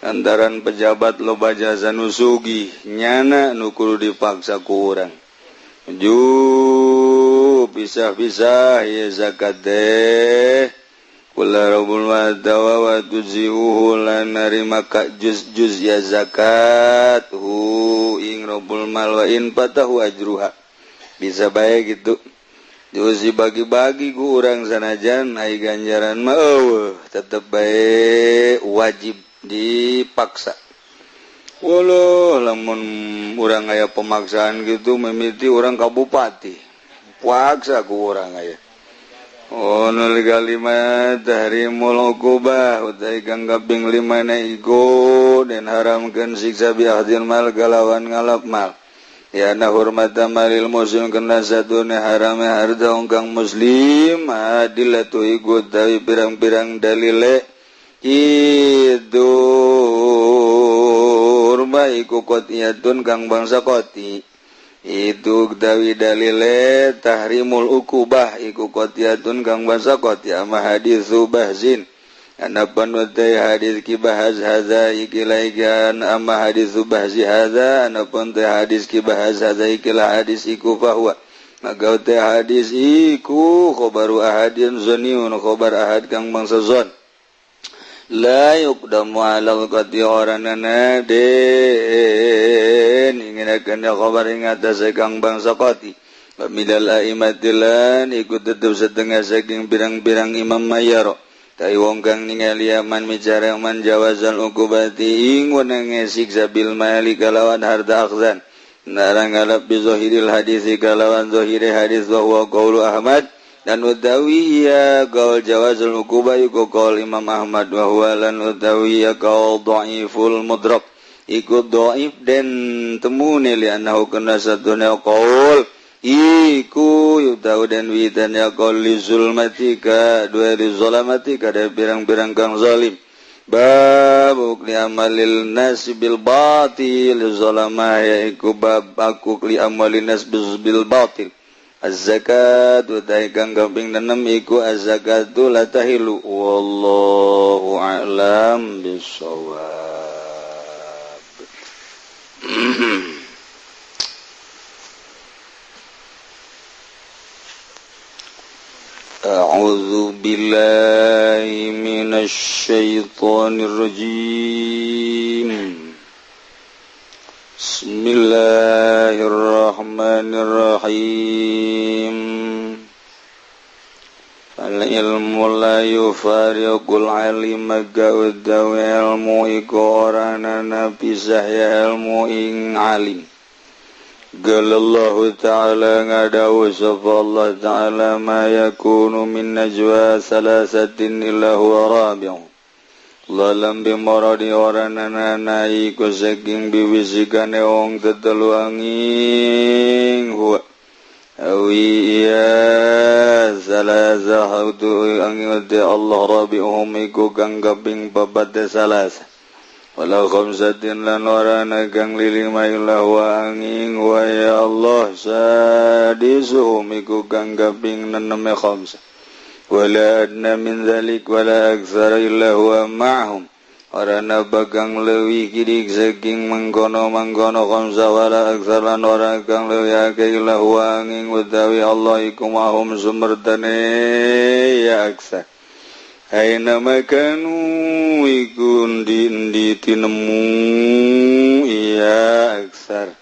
antaran pejabat, loba jasa nu sugih, nyana nu kudu dipaksa ku urang ju pisah-pisah ya zakat deh. Kula rabbul wa wa tujzi'uhu, lan narima ka juz-juz ya zakat hu ing rabbul mal, wa in fatahu ajruha. Bisa bae gitu. Diusi bagi-bagi ku urang sanajan ai ganjaran mah eueuh tetep bae wajib dipaksa. Walah, lamun urang aya pemaksaan gitu mimiti urang ka bupati. Paksa ku urang aya. Oh, nu kalima tahrimul uqubah utai kang kaping lima na iku den haramkeun siksa bi akhdil mal kalawan ngalap mal. Ya na hurmata malil muslim kena satune harame harta kang muslim adillatu iku tawi pirang-pirang dalile itu urba iku qatiyatun kang bangsa qati itu dawi dalile tahrimul uqubah iku qatiyatun kang bangsa qati ama hadis bahzin anapan utai hadis ki bahaz hadza ikilah ama hadis bahzi hadza anapun teh hadis ki bahaz hadza ikilah hadis iku fahuwa maka teh hadis iku khabaru ahadin zaniun khabar ahad kang bangsa zon la yuqdamu 'alal qati oranana den inginakeun khabar ing atase kang bangsa qati minal a'immatilan iku tetep setengah saking pirang-pirang imam mayaro tai wong kang ningali man micara man jawazal uqubati ing wenange siksa bil mali kalawan harta akhzan narang ngalap bi zahiril hadis kalawan zahire hadis wa huwa qaulu Ahmad dan utawi ya qaul jawazul uqubah iku qaul Imam Ahmad wa huwa lan utawi ya qaul dhaiful mudrak iku dhaif den temune li annahu kana satuna qaul iku yutau dan witan ya qaul li zulmatika dua li zulamatika da pirang-pirang kang zalim bab li amalil nas bil batil zalama ya iku bab aku li amalin nas bil batil az-zakat utai kang kaping 6 iku az-zakatu la tahilu wallahu a'lam bissawab. A'udzu billahi minasy syaithanir rajim. Bismillahirrahmanirrahim. Al-ilmu la yufariqul alima gaudawi ilmu iku oranana pisah ya ilmu ing alim. Galallahu ta'ala ngadawu sapa Allah ta'ala ma yakunu min najwa salasatin illa huwa rabi'u. Lalam bimorodi oranana iku saking biwisikane wong tetelu angin huwa awi iya salasa hautu angin Allah rabi'uhum iku kang kaping papat salasa wala khamsatin lan orana kang lilima illa huwa angin wa ya Allah sadisuhum iku kang kaping neneme khamsa wala adna min dzalik wala aktsara illa huwa ma'hum orana bagang leuwih kidik saking mangkono-mangkono khamsa wala aktsara lan ora kang leuwih akeh illa huwa angin utawi Allah iku ma'hum sumertane ya aktsar aina makanu iku endi-endi tinemu ya aktsar.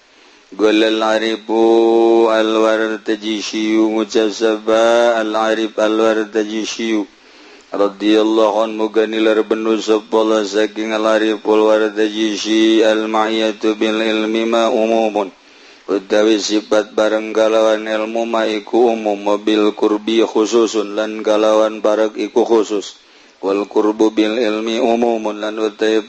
Qala al-arifu al-wartajishiyu mujasaba al-arif al-wartajishiyu radhiyallahu anhu ganilar benu sapa saking al-arif al-wartajishi al-ma'iyatu bil ilmi ma umumun utawi sifat bareng kalawan ilmu ma iku umum bil qurbi khususun lan kalawan barek iku khusus wal qurbu bil ilmi umumun lan utai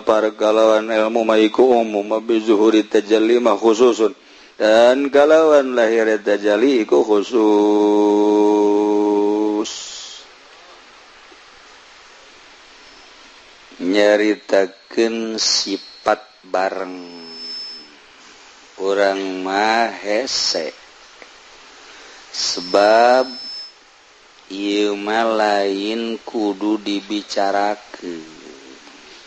para kalawan ilmu ma iku umum bi zuhuri tajalli ma khususun dan kalawan lahir tajalli iku khusus. Nyaritakeun sifat bareng urang mah hese sebab ieu mah lain kudu dibicarakeun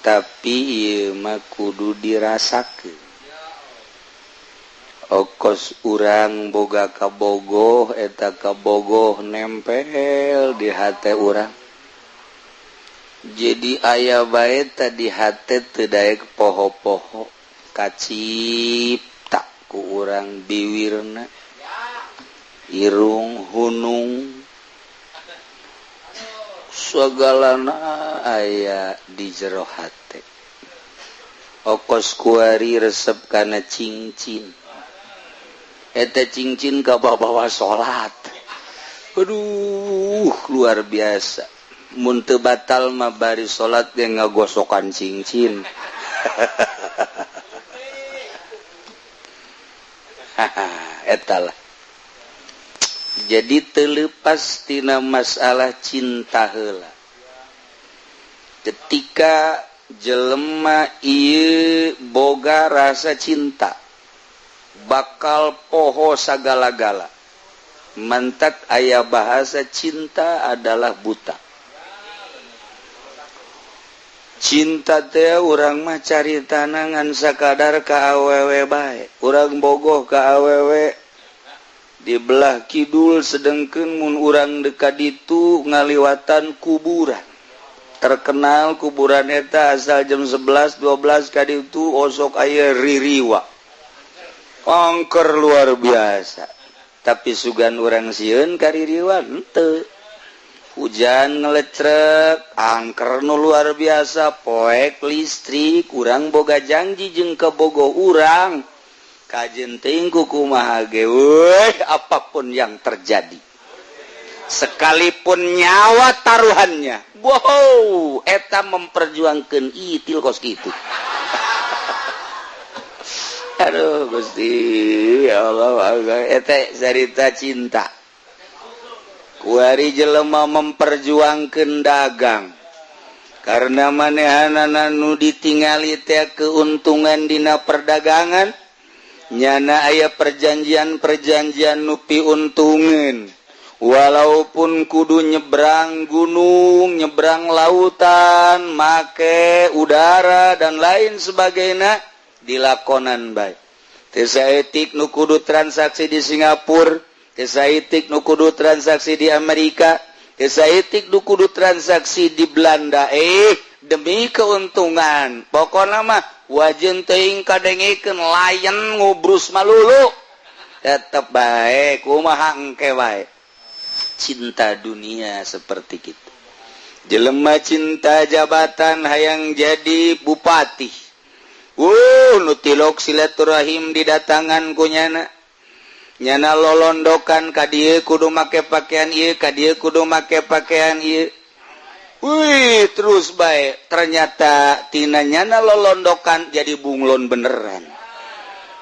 tapi ieu mah kudu dirasakeun. Okos urang boga kabogoh eta kabogoh nempel di hate urang jadi aya bae tadi hate teu daek poho-poho kacipta ku urang biwirna Irung hunung, segalana aya di jero hate. Okos kuari resep kana cincin eta, cincin kabawa salat. Aduh, luar biasa. Mun teu batal mah bari salat ge ngagosokan cincin. Eta lah, jadi terlepas tina masalah cinta heula. Ketika jelema ieu boga rasa cinta, bakal poho sagala-gala. Mantak aya bahasa, cinta adalah buta. Cinta teh urang mah cari tanangan sakadar ka awewe bae, urang bogoh ka awewe di belah kidul, sedengkeun mun urang dekat itu ngaliwatan kuburan terkenal. Kuburan eta asal jam 11 12 kali itu osok aya ririwa angker luar biasa. Tapi sugan urang sieun kaririwa henteu. Hujan ngelecrek, angker nu luar biasa. Poek listrik, kurang boga janji jeung kabogoh urang. Kajen teuing kumaha ge euy, apapun yang terjadi, sekalipun nyawa taruhannya. Wow, eta memperjuangkan itil kos gitu. Aduh Gusti, ya Allah, eta cerita cinta. Kuari jelema memperjuangkan dagang karena manehanana nu ditingali teh keuntungan dina perdagangan. Nyana aya perjanjian-perjanjian nu piuntungan, walaupun kudu nyebrang gunung, nyebrang lautan, make udara dan lain sebagainya, dilakonan bae. Teu saeutik nu kudu transaksi di Singapura, teu saeutik nu kudu transaksi di Amerika, teu saeutik nu kudu transaksi di Belanda, demi keuntungan. Pokoknya mah wajen teuing kadengekeun layan ngubrus malulu, tetep bae, kumaha engke bae. Cinta dunia seperti gitu. Jelema cinta jabatan, hayang jadi bupati. Nu tilok silaturahim didatangan ku nyana. Nyana lolondokan ka dieu kudu make pakaian ieu, ka dieu kudu make pakaian ieu. Wih, terus bae. Ternyata tina nyana lolondokan jadi bunglon beneran.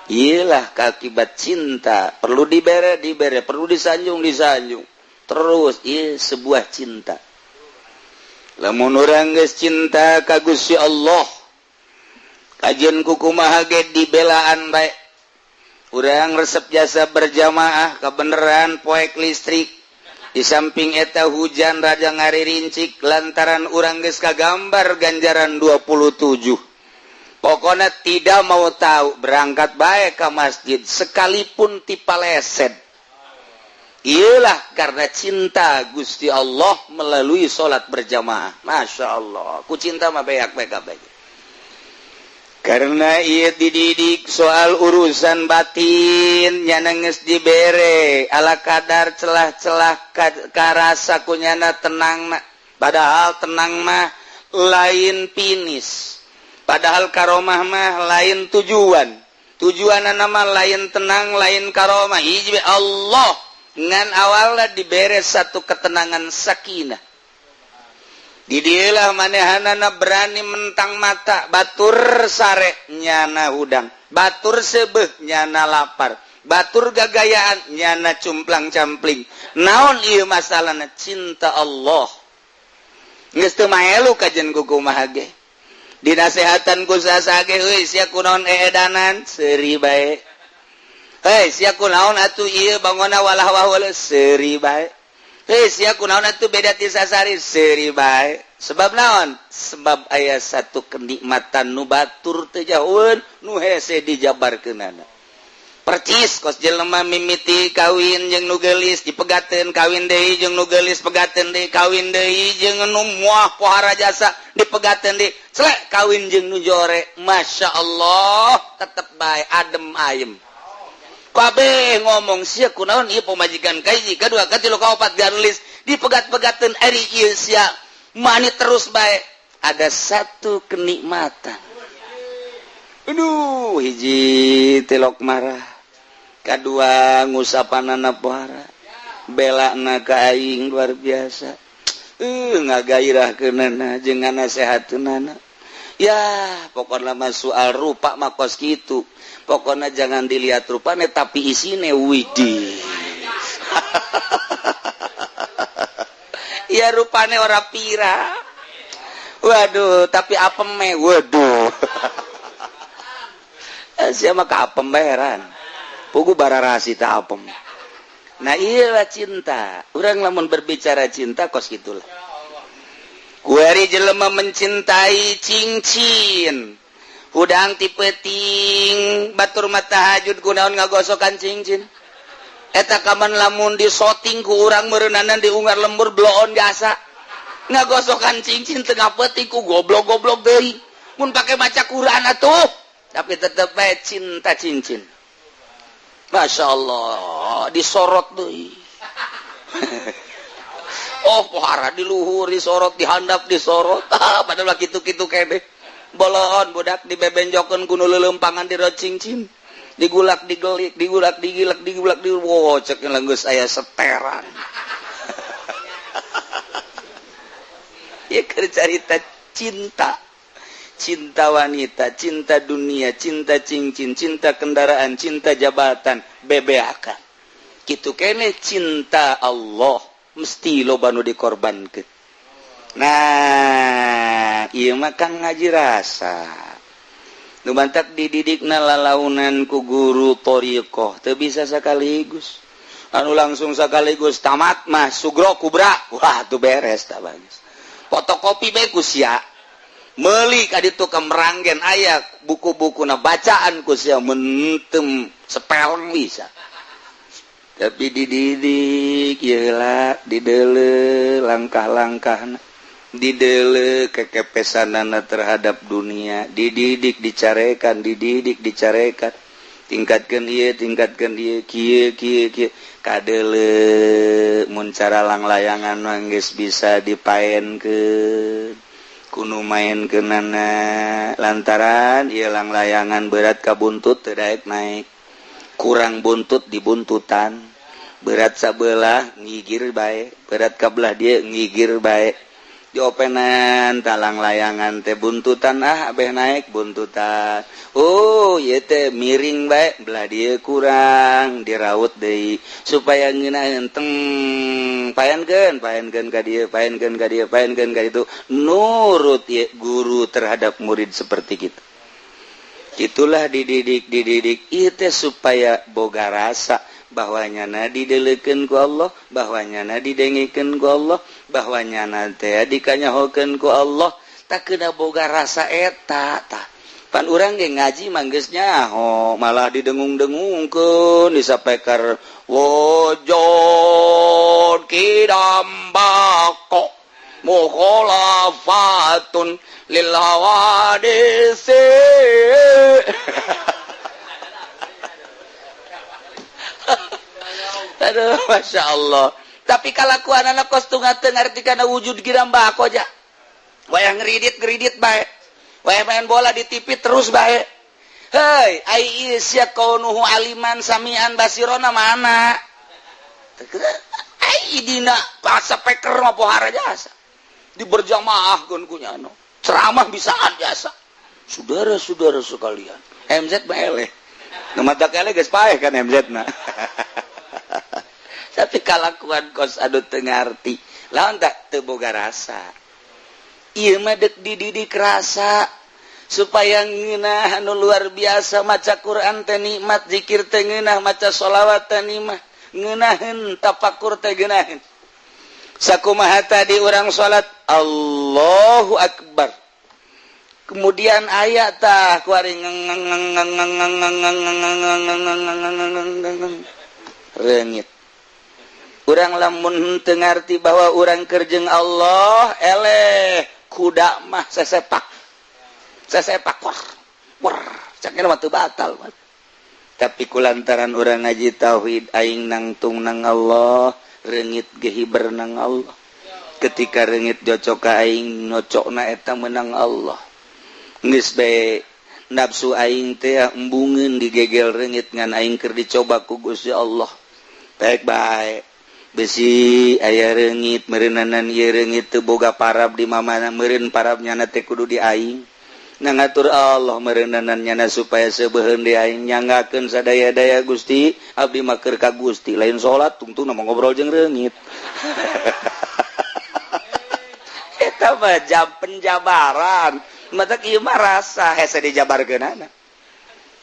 Iyalah akibat cinta. Perlu dibere, dibere, perlu disanjung, disanjung terus. Iya, sebuah cinta. Lamun urang geus cinta ka Gusti Allah, kajen kukumaha ge dibelaan bae. Urang resep jasa berjamaah, kebenaran poek listrik, di samping eta hujan raja ngarincik, lantaran urang geus kagambar ganjaran 27, pokoknya tidak mau tahu, berangkat bae ke masjid sekalipun tipaleset. Iyalah, karena cinta Gusti Allah melalui salat berjamaah. Masya Allah, ku cinta mah beak beak baik. Karena ia dididik soal urusan batin, nyana geus dibere ala kadar celah-celah karasa kunyana tenang na. Padahal tenang mah lain finish, padahal karomah mah lain tujuan. Tujuan nama lain tenang, lain karomah. Hiji Allah ngan awalnya dibere satu ketenangan, sakinah. Didilah manehanana berani mentang mata. Batur sare nyana hudang, batur sebeh nyana lapar, batur gagayaan nyana cumplang campling. Naon ieu masalahna? Cinta Allah. Geus teu maelu kajen kukumaha ge, dinasehatan ku saha ge, "Euy sia, kunaon eedanan?" Seuri bae. "Hei sia, kunaon atuh ieu bangona walah wah?" Seuri bae. "Hei sia, kunaon atuh beda ti sasari?" Seuri bae. Sebab naon? Sebab aya satu kenikmatan nu batur teu jauheun, nu hese dijabarkeunana. Percis kos jelema mimiti kawin jeung nu geulis, dipegateun, kawin deui jeung nu geulis, pegateun deui, kawin deui jeung nu muah pohara jasa, dipegateun deui, selek kawin jeung nu jore. Masya Allah, tetep bae adem ayem. Kabeh ngomong sia kunaon ieu pamajikan kahiji, kadua, katilu, kaopat, garulis dipegat-pegateun ari ieu sia mani terus bae. Ada satu kenikmatan. Aduh, hiji tilok marah, kadua ngusapanana pohara, belana ka aing luar biasa, ngagairahkeunana jeung nganasehateunana. Ya, pokoknya mah soal rupa mah kos kitu, pokoknya jangan dilihat rupanya tapi isine. Widih, ya rupane ora pira, waduh, tapi apeme, waduh, siapa ka apem bayaran pugu bararasi ta apem. Nah, iyalah cinta. Orang lamun berbicara cinta kos gitulah. Kuari jelema mencintai cincin, hudang ti peuting batur mah tahajud kunaon ngagosokan cincin eta kaman lamun disoting ku urang meureunanan di unggar lembur bloon jasa. Ngagosokan cincin tengah peuting ku goblok-goblok deui mun pake maca Quran atuh, tapi tetep bae cinta cincin. Masya Allah, disorot deui. Oh, pohara di luhur disorot, dihandap disorot. Ah, padahal kitu-kitu kene bolon budak dibebenjokeun ku nu leuleumpangan di cincin, digulak digelik, digulak digilek, digulak di, wow, cek geus aya seteran. Ya, keur carita cinta, cinta wanita, cinta dunia, cinta cincin, cinta kendaraan, cinta jabatan, bebeakan. Gitu kene cinta Allah mesti loba nu dikorbankeun. Nah, ieu mah kang ngaji rasa. Nu bantak dididikna lalaunan ku guru thoriqoh teu bisa sekaligus. Anu langsung sekaligus tamat mah sugro kubra. Wah, tuh beres tak bagus. Fotokopi bae ku sia. Meuli ka ditu ka Meranggen aya buku-bukuna, bacaan ku sia mentem sepeleng bisa. Tapi dididik ieu lah, dideuleu langkah-langkahna, dideuleu kekepesanana terhadap dunia, dididik dicarekan, dididik dicarekan, tingkatkeun ieu, tingkatkeun ieu, kieu kieu kieu, kadeuleu mun cara langlayangan mah geus bisa dipaenkeun kuno main kenana lantaran ieu langlayangan berat ka buntut teu daek naik, kurang buntut dibuntutan, berat sabelah ngigir bae, berat ka belah dia ngigir bae, diopenan talang layangan teh buntutan, ah, abeh naik buntutan. Oh, ieu teh miring bae, belah dia kurang diraut deui supaya ngeunaheun teng, paenkeun, paenkeun ka dieu, paenkeun ka dieu, paenkeun ka ditu, nurut ieu guru terhadap murid seperti gitu. Itulah dididik, dididik ieu teh supaya boga rasa bahwa nyana dideleukeun ku Allah, bahwa nyana didengekeun ku Allah, bahwa nyana teh dikanyahokeun ku Allah. Tak kena boga rasa eta tah. Pan urang ge ngaji mah geus nyaho, malah didengung-dengungkeun disapekar wujud kidam bako mukhalafatun lil hawadisi. Aduh, Masya Allah. Tapi kalakuan anak kos teu ngarti kana wujud kidam bako ja. Wayah ngeridit ngeridit bae. Wayah main bola di TV terus bae. Hei, ai sia kaunuhu aliman samian basirona mana? Ai dina bahasa peker mah pohara jasa. Di berjamaah keun kunyano. Ceramah bisaan jasa. Saudara-saudara sekalian, MZ mah eleh. Nu mata eleh geus paeh kan MZ na. Tapi kalakuan kos anu teu ngarti. Lawan tak teu boga rasa. Ieu mah deuk dididik rasa supaya ngeunah anu luar biasa, maca Quran teh nikmat, zikir teh ngeunah, maca sholawat teh nikmat, ngeunaheun tafakur teh geunaheun. Sakumaha tadi urang salat Allahu Akbar. Kemudian ayat tah kuari reungit. Urang lamun teu ngarti bahwa urang keur jeung Allah, eleh kuda mah sesepak. Sesepak wah. Wah, cak mah teu batal. Tapi kulantaran urang ngaji tauhid, aing nangtung nang Allah, reungit ge hiber nang Allah. Ketika reungit jocok ka aing, nyocokna eta menang Allah. Geus bae nafsu aing teh embungeun digegel reungit, ngan aing keur dicoba ku Gusti Allah. Baik baik besi aya reungit meureunanan, ieu reungit teu boga parab di mamana, meureun parabnya na teh kudu di aing. Na ngatur Allah meureunanan nyana supaya sebehen di aing, nyanggakeun sadaya-daya. Gusti, abdi mah keur ka Gusti, lain salat tungtung mah ngobrol jeung reungit. Eta mah jam penjabaran mata, ieu mah rasa hese dijabarkeunana.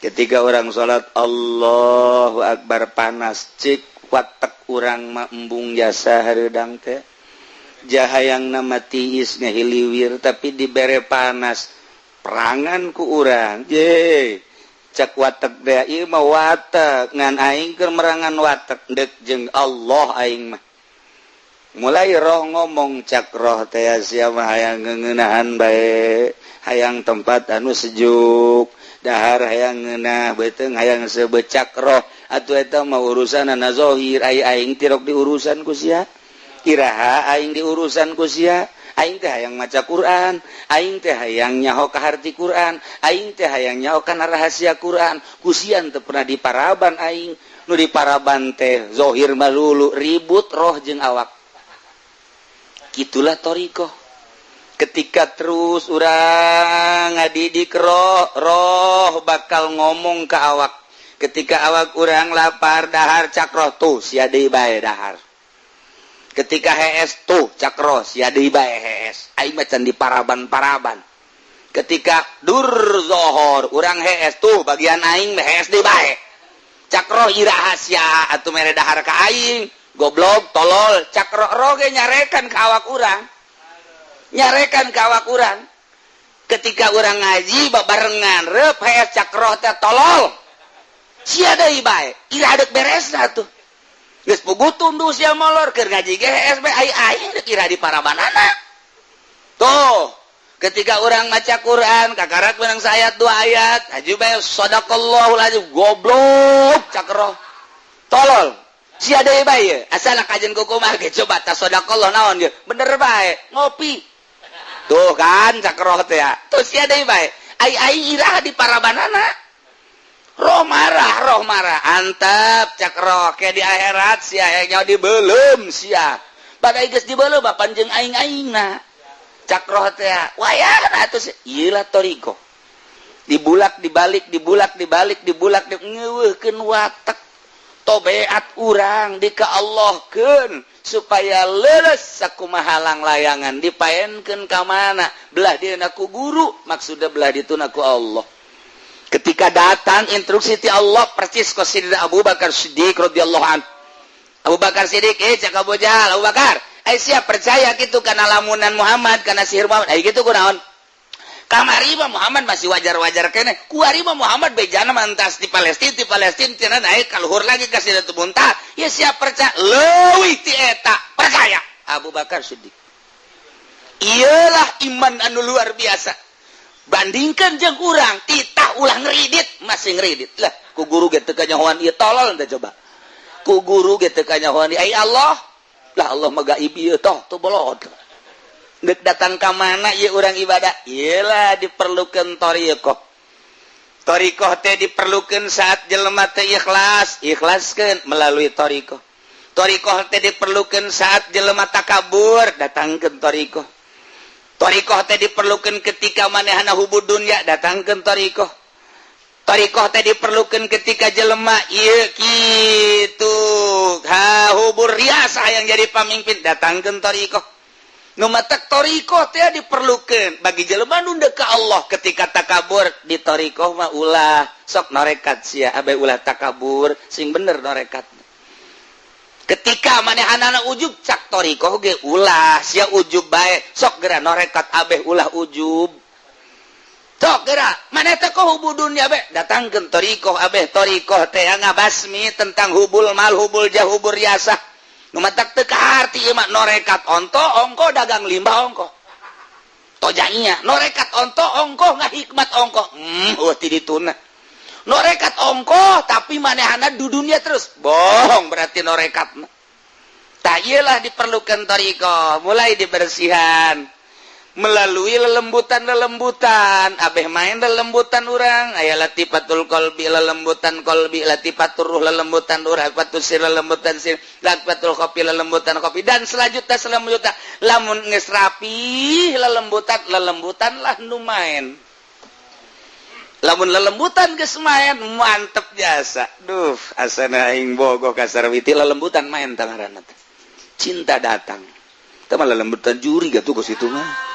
Ketika orang salat, Allahu Akbar, panas, cik watek urang mah embung jasa hareudang teh jahayang nama tiis ngahiliwir, tapi dibere panas perangan ku urang ye, cek watek deh, ieu mah watek, ngan aing keur merangan watek dek jeung Allah. Aing mah mulai roh ngomong, cak roh teh, sia mah hayang ngeuneunahan bae, hayang tempat anu sejuk, dahar hayang ngeunah, beuteung hayang sebecak. Roh atuh eta mah urusan zohir, ai aing tirok diurusan ku sia? Iraha aing diurusan ku sia? Aing teh hayang maca Quran, aing teh hayang nyaho ka harti Quran, aing teh hayang nyaho kana rahasia Quran. Ku sia teu pernah diparaban aing. Nu diparaban teh zohir malulu, ribut roh jeung awak. Gitulah thoriqoh. Ketika terus urang ngadidik roh, roh bakal ngomong ke awak. Ketika awak urang lapar dahar, cak roh, tuh sia deui bae dahar. Ketika hees, tuh cak roh, sia deui bae hees, aing mah can diparaban-paraban. Ketika dur zohor urang hees, tuh bagian aing mah, hees deui bae. Cak roh, iraha sia atuh mere dahar ka aing, goblok, tolol? Cak roh. Roh ge nyarekan ka awak urang, nyarekan ka awak urang. Ketika urang ngaji babarengan rep hees, cak roh teh, tolol, sia deui bae, iraha deuk beresna tuh? Geus puguh tunduh sia molor, keur ngaji ge hees bae, ai aing deuk iraha di parabanana tuh? Ketika orang maca Quran kakarak menang sayat dua ayat haji bae, sadaqallahul azim, goblok, cak roh, tolol, sia deui bae, asal kajian kumaha ge, coba ta sadaqallah naon ge, bener bae, ngopi tuh kan, cak roh teh ya, tuh sia deui bae, ai ai iraha di parabanana? Roh marah, roh marah. Antep, cak roh, ke di akhirat sia nya dibelum sia, badai geus dibelum bapan jeung aing-aingna, cak roh teh. Wayahna atuh ieu lah thoriqoh, dibulak dibalik, dibulak dibalik, dibulak di ngeuweuhkeun watak tobeat urang di ka Allahkeun supaya leles sakumaha layangan dipaenkeun ka mana, belah dieuna ku guru, maksudna belah dituna ku Allah. Ketika datang instruksi ti Allah persis ko Sidina Abu Bakar Siddiq radhiyallahu an. Abu Bakar Siddiq, eh, cak Abu Jahal, Abu Bakar, eh, siap percaya gitu karena lamunan Muhammad, karena sihir Muhammad, eh, gitu kunaon? Kamari mah Muhammad masih wajar-wajar kene, kuari mah Muhammad bejana mantas di Palestina, di Palestina tina naik kaluhur lagi ka Sidratul Muntaha. Ya siap percaya leuwih ti eta? Percaya Abu Bakar Siddiq. Iyalah iman anu luar biasa. Bandingkan jeung urang, titah ulah ngeridit masih ngeridit lah. Ku guru ge teu kanyahoan ieu, tolol teh. Coba ku guru ge teu kanyahoan, ai Allah lah, Allah mah gaib ieu, toh tuh bolot. Dek datang ka mana ieu urang ibadah? Iyalah diperlukan thoriqoh. Thoriqoh teh diperlukan saat jelema teh ikhlas, ikhlaskeun melalui thoriqoh. Thoriqoh teh diperlukan saat jelema takabur, datangkeun thoriqoh. Thoriqoh teh diperlukan ketika manehana hubud dunya, datangkeun thoriqoh. Thoriqoh teh diperlukan ketika jelema ieu kitu ha hubur riasa yang jadi pamimpin, datangkeun thoriqoh. Nu matak thoriqoh teh diperlukan bagi jelema nu ka Allah. Ketika takabur di thoriqoh mah ulah, sok norekat sia abe ulah takabur, sing bener norekat. Ketika manehanana ujub, cak thoriqoh ge ulah sia ujub bae, sok geura norekat abeh ulah ujub, sok geura maneh teh kok hubul dunya be, datangkeun thoriqoh abeh. Thoriqoh teh ngabasmi tentang hubul mal, hubul jah, hubul riasah. Nu matak teu kaharti ieu mah. Norekat onto ongko, dagang limbah ongko, tojanya norekat onto ongko, ngahikmat ongko, oh ti dituna. Norekat ongkoh, tapi manehana di dunia terus bohong, berarti norekat. Tak iyalah, diperlukan thoriqoh, mulai dibersihan melalui lelembutan-lelembutan. Abeh main lelembutan urang aya latifatul qalbi, lelembutan qalbi, latifatur ruh, lelembutan ruh, latifatul sir, lelembutan sir, latifatul khafi, lelembutan khafi, dan selanjutnya selanjutnya. Lamun geus rapi lelembutan, lelembutan lah nu main. Lamun lelembutan geus main, mantep jasa. Duh, asana aing bogoh ka Sarwiti. Lelembutan main tangaranna teh cinta datang. Teh mah lelembutan juri gatuh ke situ mah.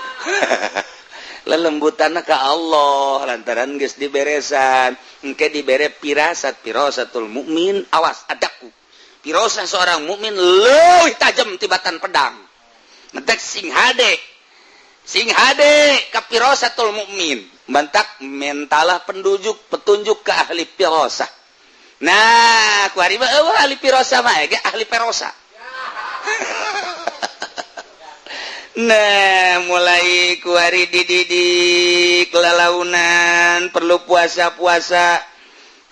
Lelembutan ke Allah lantaran geus diberesan. Engke dibere pirasat, firasatul mukmin. Awas adaku, firasat seorang mukmin leuwih tajam tibatan pedang. Mentek sing hade, sing hade ka firasatul mukmin. Mantak mentalah pendujuk petunjuk ke ahli firasah. Nah, ku ari mah euweuh ahli firasah mah ge ahli perosa. Nah, mulai kuari dididik lalaunan, perlu puasa-puasa,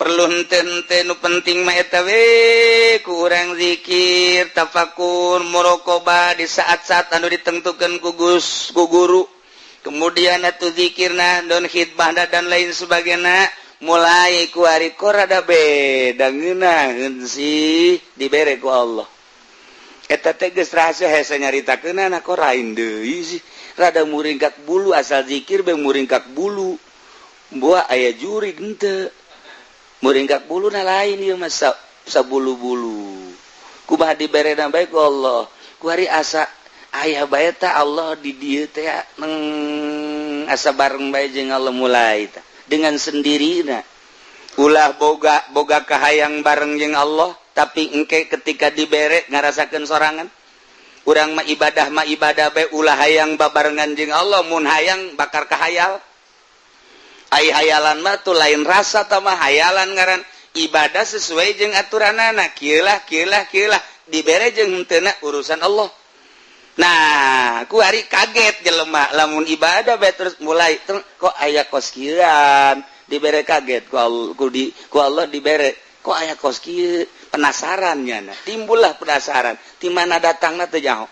perlu hente-hente. Nu penting mah eta we kurang zikir, tafakur, muraqabah di saat-saat anu ditentukan ku Gus, ku guru. Kemudian atuh zikirna don khidbah dan lain sebagainya. Mulai kuari kok rada beda, ngeunaheun sih, dibere ku Allah. Eta teh geus rahasia, hese nyaritakeun. Kok lain deui sih, rada muringkak bulu, asal zikir be muringkak bulu. Buah aya jurig henteu muringkak bulu. Nah, lain ieu mah sabulu-bulu. Kumaha diberena bae ku Allah. Ku hari asa aya bae ta Allah di dieu teh, neng asa bareng bae jeung Allah. Mulai ta dengan sendirina, ulah boga boga kahayang bareng jeung Allah, tapi engke ketika dibere ngarasakeun sorangan. Urang mah ibadah bae, ulah hayang babarengan jeung Allah. Mun hayang bakar kahayal. Ai hayalan mah tuh lain rasa, tah mah hayalan ngaran. Ibadah sesuai jeung aturanana, kieu lah, kieu lah, kieu lah. Dibere jeung henteu urusan Allah. Nah, ku hari kaget jelema lamun ibadah bae terus mulai kok aya kos kieuan. Dibere kaget ku Allah, ku Allah dibere kok aya kos kieu, penasaran nyana. Timbullah penasaran, di mana datangna teu nyaho.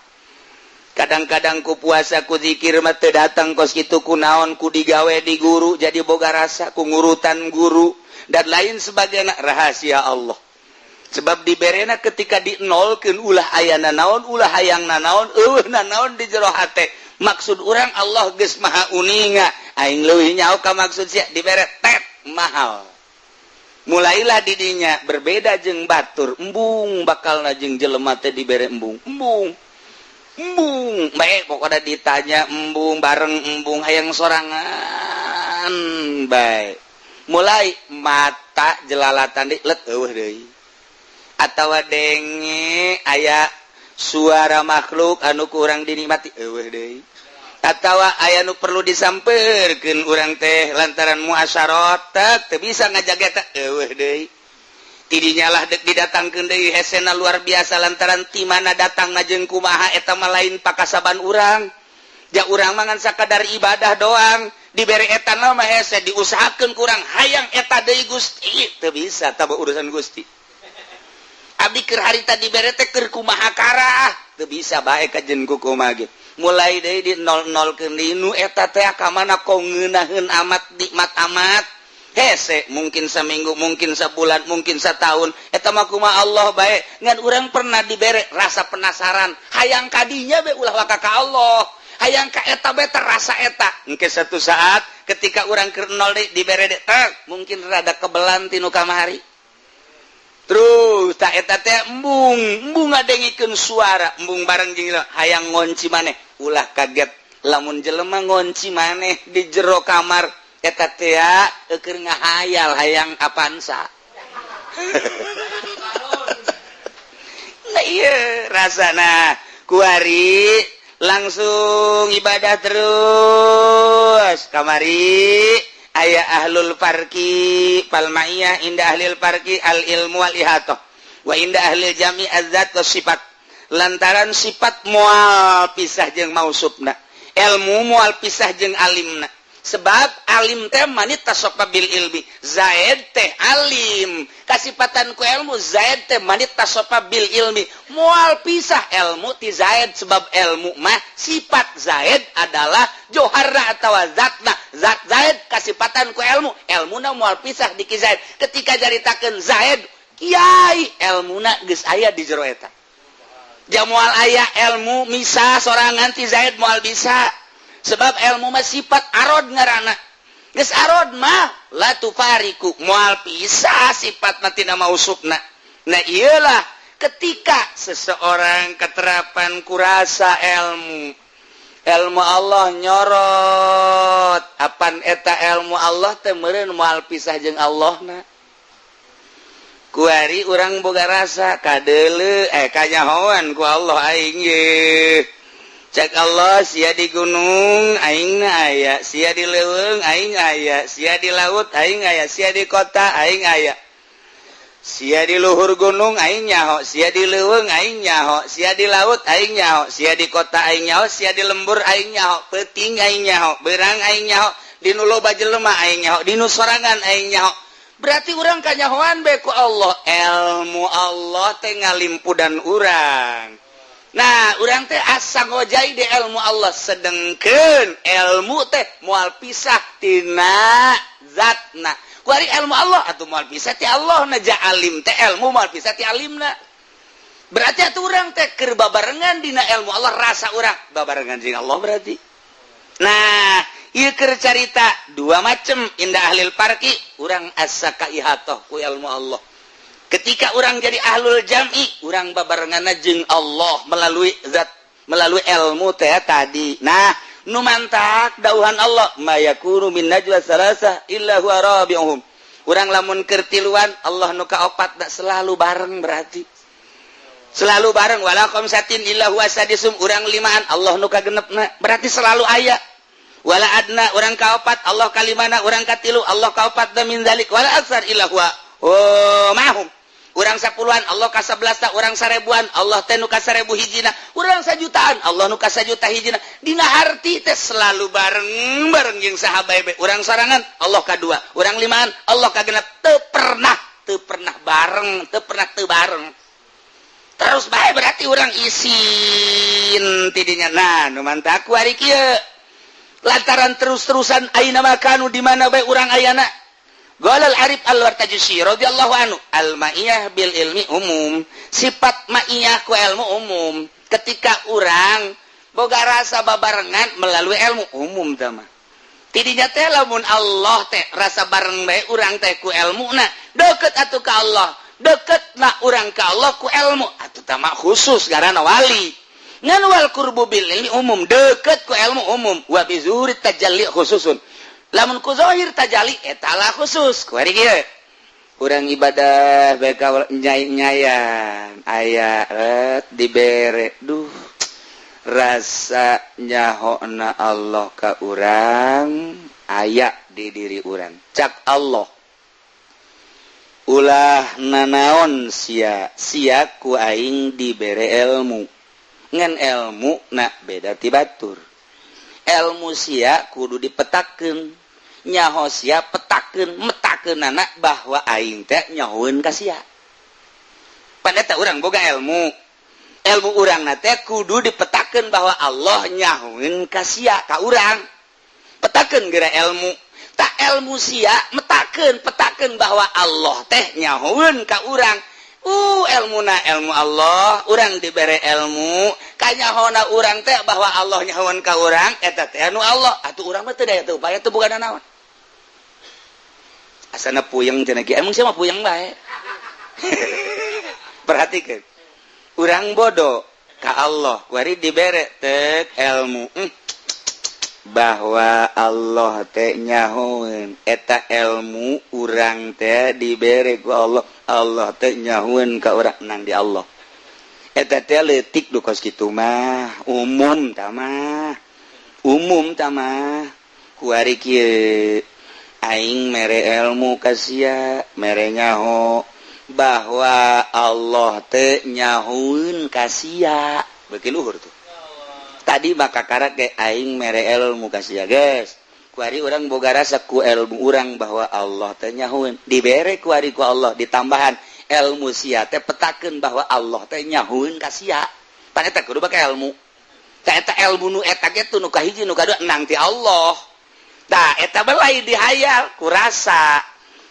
Kadang-kadang ku puasa, ku zikir mah teu datang kos kitu. Ku naon? Ku digawe di guru, jadi boga rasa ku ngurutan guru dan lain sebagainya. Rahasia Allah, sebab diberena ketika di nolkeun, ulah aya naon, ulah hayang nanaon, euweuh nanaon di jero hate. Maksud urang Allah geus maha uninga, aing leuwih nyaho ka maksud sia. Dibere tet mahal, mulailah didinya berbeda jeung batur. Embung bakal jeung jelema teh dibere embung, embung, embung baik. Pokoknya ditanya embung, bareng embung, hayang sorangan baik. Mulai mata jelalatan di let, euweuh deui. Atawa denge aya suara makhluk anu kurang dinikmati, euweuh deui. Atawa aya nu perlu disamperkeun urang teh lantaran muasyarot teu bisa ngajaga eta, euweuh deui. Tidinya lah dek didatangkeun deui, hesena luar biasa, lantaran ti mana datang jeung kumaha eta mah lain pakasaban urang. Ja urang mah ngan sakadar ibadah doang. Dibere eta mah hese, diusahakeun kurang hayang eta deui. Gusti, teu bisa tah, urusan Gusti. Abdi keur harita dibere teh keur kumaha karah, teu bisa bae kajen ku kumaha ge. Mulai deui di 00 ke nu eta teh ka mana, kok ngeunaheun amat, nikmat amat, hese. Mungkin seminggu, mungkin sebulan, mungkin setahun, eta mah kumaha Allah bae. Ngan urang pernah dibere rasa penasaran hayang kadinya be, ulah waka ka Allah, hayang ka eta bae, terasa eta. Engke satu saat ketika urang keur nol deui dibere deui, mungkin rada kebelan tinu kamari. Terus tak eta teh embung, embung ngadengikeun suara, embung bareng jeung hayang ngonci maneh. Ulah kaget lamun jelema ngonci maneh di jero kamar, eta teh keur ngahayal hayang Avanza. Nah, iya rasana kuari langsung ibadah terus. Kamari aya ahlul farqi fal ma'iyah inda ahlil farqi al ilmu wal ihatoh wa inda ahlil jami azzat wa sifat, lantaran sifat moal pisah jeung mausufna, ilmu moal pisah jeung alimna. Sebab alim teh man ittasofa bil ilmi. Zaid teh alim kasipatan ku ilmu. Zaid teh man ittasofa bil ilmi, moal pisah ilmu ti Zaid, sebab ilmu mah sifat. Zaid adalah joharna atau zatna, zat Zaid kasipatan ku ilmu. Ilmuna moal pisah di ki Zaid. Ketika caritakeun Zaid kiai, ilmuna geus aya di jero eta. Moal aya ilmu misah sorangan ti Zaid, moal bisa, sebab ilmu mah sifat arod ngaranna. Geus arod mah la tufariku, moal pisah sifat tina mausufna. Nah, iyalah, ketika seseorang keterapan kurasa ilmu, ilmu Allah nyorot, apan eta ilmu Allah teh meureun moal pisah jeung Allah. Na kuari urang boga rasa kadeuleu, kanyahoan ku Allah aing ye. Cek Allah, sia di gunung aing aya, sia di leuweung aing aya, sia di laut aing aya, sia di kota aing aya, sia di luhur gunung aing nyaho, sia di leuweung aing nyaho, sia di laut aing nyaho, sia di kota aing nyaho, sia di lembur aing nyaho, peuting aing nyaho, beurang aing nyaho, di nu loba jelema aing nyaho, di nu sorangan aing nyaho. Berarti urang kanyahoan bae ku Allah. Ilmu Allah teh ngalimpudan urang. Nah, urang teh asa ngojai di ilmu Allah, sedengkeun ilmu teh moal pisah tina zatna. Kuari ilmu Allah atau moal pisah ti Allah. Na ja alim teh ilmu moal pisah ti alimna. Berarti atuh urang teh keur babarengan dina ilmu Allah, rasa urang babarengan jeung Allah berarti. Nah, ieu keur carita dua macem inda ahlil farqi. Urang asa kaihatoh ku ilmu Allah. Ketika urang jadi ahlul jam'i, urang babarengan jeung Allah melalui zat, melalui ilmu teh tadi. Nah, nu mantak dauhan Allah, ma yakunu min najwa salasah illa huwa rabi'uhum. Urang lamun keur tiluan, Allah nu kaopat. Da selalu bareng, berarti selalu bareng. Wala khamsatin illa huwa sadisum. Urang limaan, Allah nu kagenepna, berarti selalu aya. Wala adna, urang kaopat, Allah kalimana, urang katilu, Allah kaopat. Da min dzalik wala aksar illa huwa oh mahum. Urang 10-an, Allah ka 11. Urang 1000-an, Allah teh nu ka 1000 hijina. Urang 1 jutaan, Allah nu ka 1 juta hijina. Dina arti teh selalu bareng bareng jeung sahabat bae. Urang sorangan, Allah kadua. Urang limaan, Allah kagenep. Teu pernah teu pernah bareng, teu pernah teu bareng, terus bae. Berarti urang isin tidinya. Nah, nu mantak kuari kieu, lantaran terus-terusan aina makanu, di mana bae urang ayana. Qala al-Arif al-Wartajusi radhiyallahu anhu, al-ma'iyah bil ilmi umum. Sifat ma'iyah ku ilmu umum. Ketika urang boga rasa babarengan melalui ilmu, umum tah mah. Tidinya teh lamun Allah teh rasa bareng bae urang teh ku ilmu, na deket atuh ka Allah, deket na urang ka Allah ku ilmu atuh tah mah khusus karena wali. Ngan wal qurbu bil ilmi umum, deket ku ilmu umum. Wa bi zuhurit tajalli khususun. Lamun ku zahir tajali eta lah khusus. Ku ari kieu, urang ibadah bae nyai nyayan aya ret dibere, duh, rasa nyahona Allah ka urang aya di diri urang. Cak Allah, ulah nanaon sia, sia ku aing dibere ilmu, ngan ilmu na beda ti batur. Ilmu sia kudu dipetakeun, nyaho sia petakeun, metakeun anak bahwa aing teh nyahoeun ka sia. Pada teh urang boga ilmu, ilmu urang na teh kudu dipetakeun bahwa Allah nyahoeun ka sia, ka urang. Petakeun geura ilmu tak, ilmu sia metakeun, petakeun bahwa Allah teh nyahoeun ka urang. Ilmuna ilmu Allah, urang dibere ilmu, kanyahona urang teh bahwa Allah nyahoeun ka urang, eta teh anu Allah. Atuh urang mah teu daya teu upaya, teu boga naon. Asana puyeng cenah kieu, emang sia mah puyeng bae. Perhatikan, urang bodoh ka Allah, kuari dibere tek ilmu, bahwa Allah teh nyahoeun. Eta ilmu urang teh dibere ku Allah, Allah teh nyahoeun ka urang nang di Allah. Eta teh leutik, du kos kitu mah umum tah mah, umum tah mah. Kuari kieu, aing mere ilmu ka sia, mere nyaho bahwa Allah teh nyahoeun ka sia, beuki luhur tuh tadi. Maka karak ge aing mere ilmu ka sia, guys. Kuari urang boga rasa ku ilmu urang bahwa Allah teh nyahueun. Dibere kuari ku Allah ditambahan ilmu sia teh petakeun bahwa Allah teh nyahueun ka sia. Pan eta kudu bake ilmu. Tah eta ilmu nu eta ge nu kahiji, nu kadua nang ti Allah. Tah eta belai dihayal ku rasa.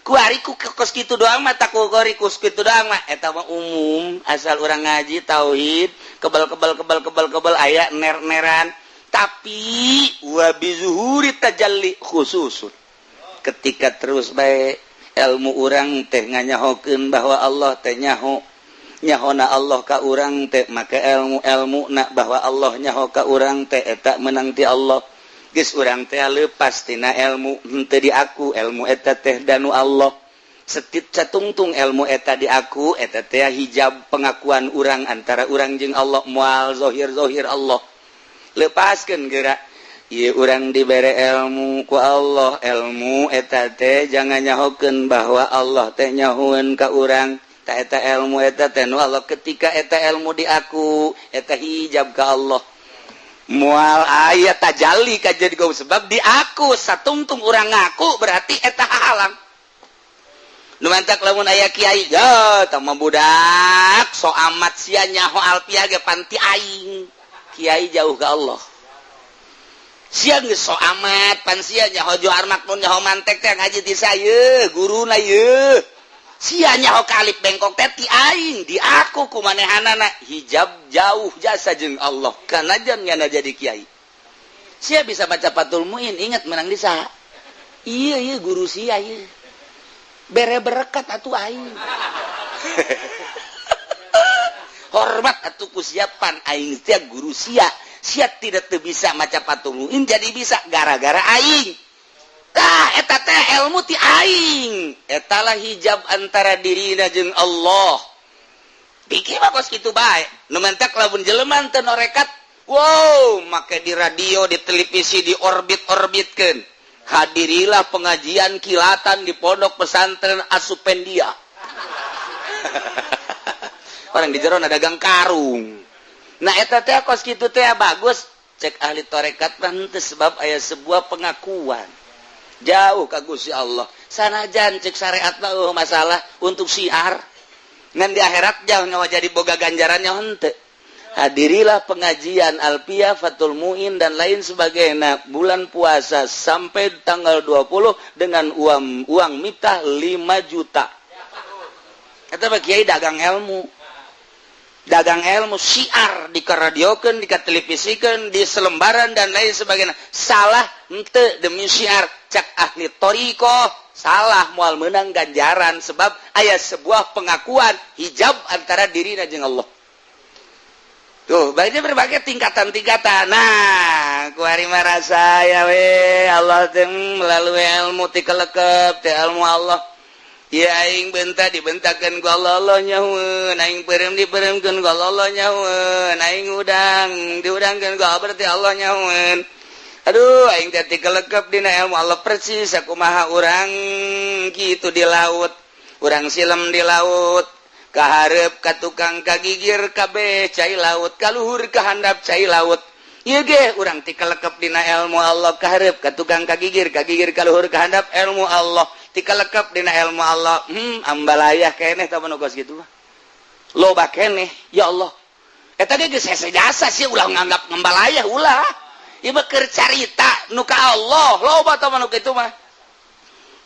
Kuari ku kos kitu doang mah, tak ku gori kos kitu doang mah eta mah umum, asal urang ngaji tauhid kebal kebal kebal kebal kebal aya ner-neran. Tapi wa bizuhuri tajalli khususun, ketika terus baik ilmu urang teh nganyahokeun bahwa Allah teh nyaho, nyahona Allah ka urang teh, maka ilmu-ilmu nak bahwa Allah nyaho ka urang teh eta menang ti Allah. Geus urang teh lepas tina ilmu henteu diaku ilmu eta teh danu Allah. Setit catungtung ilmu eta diaku, eta teh hijab pengakuan urang antara urang jeung Allah, moal zohir-zohir Allah. Lepaskan gerak. Ieu urang dibere ilmu ku Allah, ilmu eta teh jangan nyahokeun bahwa Allah teh nyahueun ka urang. Ta eta ilmu eta teh nu Allah. Ketika eta ilmu diaku, eta hijab ka Allah, moal aya tajalli ka jadi gau sebab diaku. Satungtung urang ngaku berarti eta halang. Nu mantak lamun aya kiai ya tah mah budak so amat sia, nyaho alfiah ge pan ti aing. Kiai jauh ke Allah. Sia geus so amat, pan sia nyaho Johar Maknun, nyaho mantek teh ngaji ti saya, guruna ye. Sia nyaho kalip bengkok teh ti aing. Di aku ku manehanana hijab jauh jasa jeung Allah kanajan nyana jadi kiai. Sia bisa baca Fathul Muin, ingat menang di saha? Iya iya, guru sia. Iya, bere berkat atuh aing, hormat atuh ku siapan aing sia guru sia. Sia tidak teu bisa maca Fathul Muin jadi bisa gara-gara aing. Tah eta teh ilmu ti aing, etalah hijab antara dirina jeung Allah. Pikir mah kos kitu bae. Nu mentak lamun jelema teu norekat, wow, make di radio, di televisi, di orbit-orbitkeun, hadirilah pengajian kilatan di pondok pesantren Asupendia. Orang di jero dagang karung. Nah, eta teh kos kitu teh bagus cek ahli tarekat mah henteu, sebab aya sebuah pengakuan jauh ka Gusti Allah. Sanajan cek syariat mah eueuh masalah untuk siar, ngan di akhirat jauh nyawa jadi boga ganjarannya henteu. Hadirilah pengajian Alfiah, Fathul Muin, dan lain sebagainya bulan puasa sampai tanggal 20 dengan uang uang miftah 5 juta. Eta mah kiai dagang ilmu, dagang ilmu siar dikaradiokeun, dikatelevisikan, di selembaran, dan lain sebagainya. Salah henteu demi siar? Cak ahli thoriqoh salah, moal menang ganjaran, sebab aya sebuah pengakuan hijab antara diri jeung Allah. Tuh, baiknya berbagai tingkatan-tingkatan. Nah, kuari rasa ya we Allah teh melalui ilmu ti kelekep teh ilmu Allah. Ya aing benta dibentakeun ku Allah, Allah nyahueun. Aing peureum dipeureumkeun ku Allah, Allah nyahueun. Aing udang diudangkeun ku Allah, berarti Allah nyahueun. Aduh, aing teh ti kelekep dina ilmu Allah, persis sakumaha urang kitu di laut. Urang silem di laut, kaharep ka tukang kagigir kabeh cai laut, kaluhur kahandap cai laut. Ieu ge urang ti kalekep dina ilmu Allah, kaharep ka tukang kagigir, kagigir kaluhur kahandap ilmu Allah, ti kalekep dina ilmu Allah. Ambalayah keneh tah nu kos kitu mah, loba keneh. Ya Allah, eta ge geus hese jasa sih. Ulah nganggap ngembalayah, ulah. Ieu mah keur carita nu ka Allah. Loba tah nu kitu mah.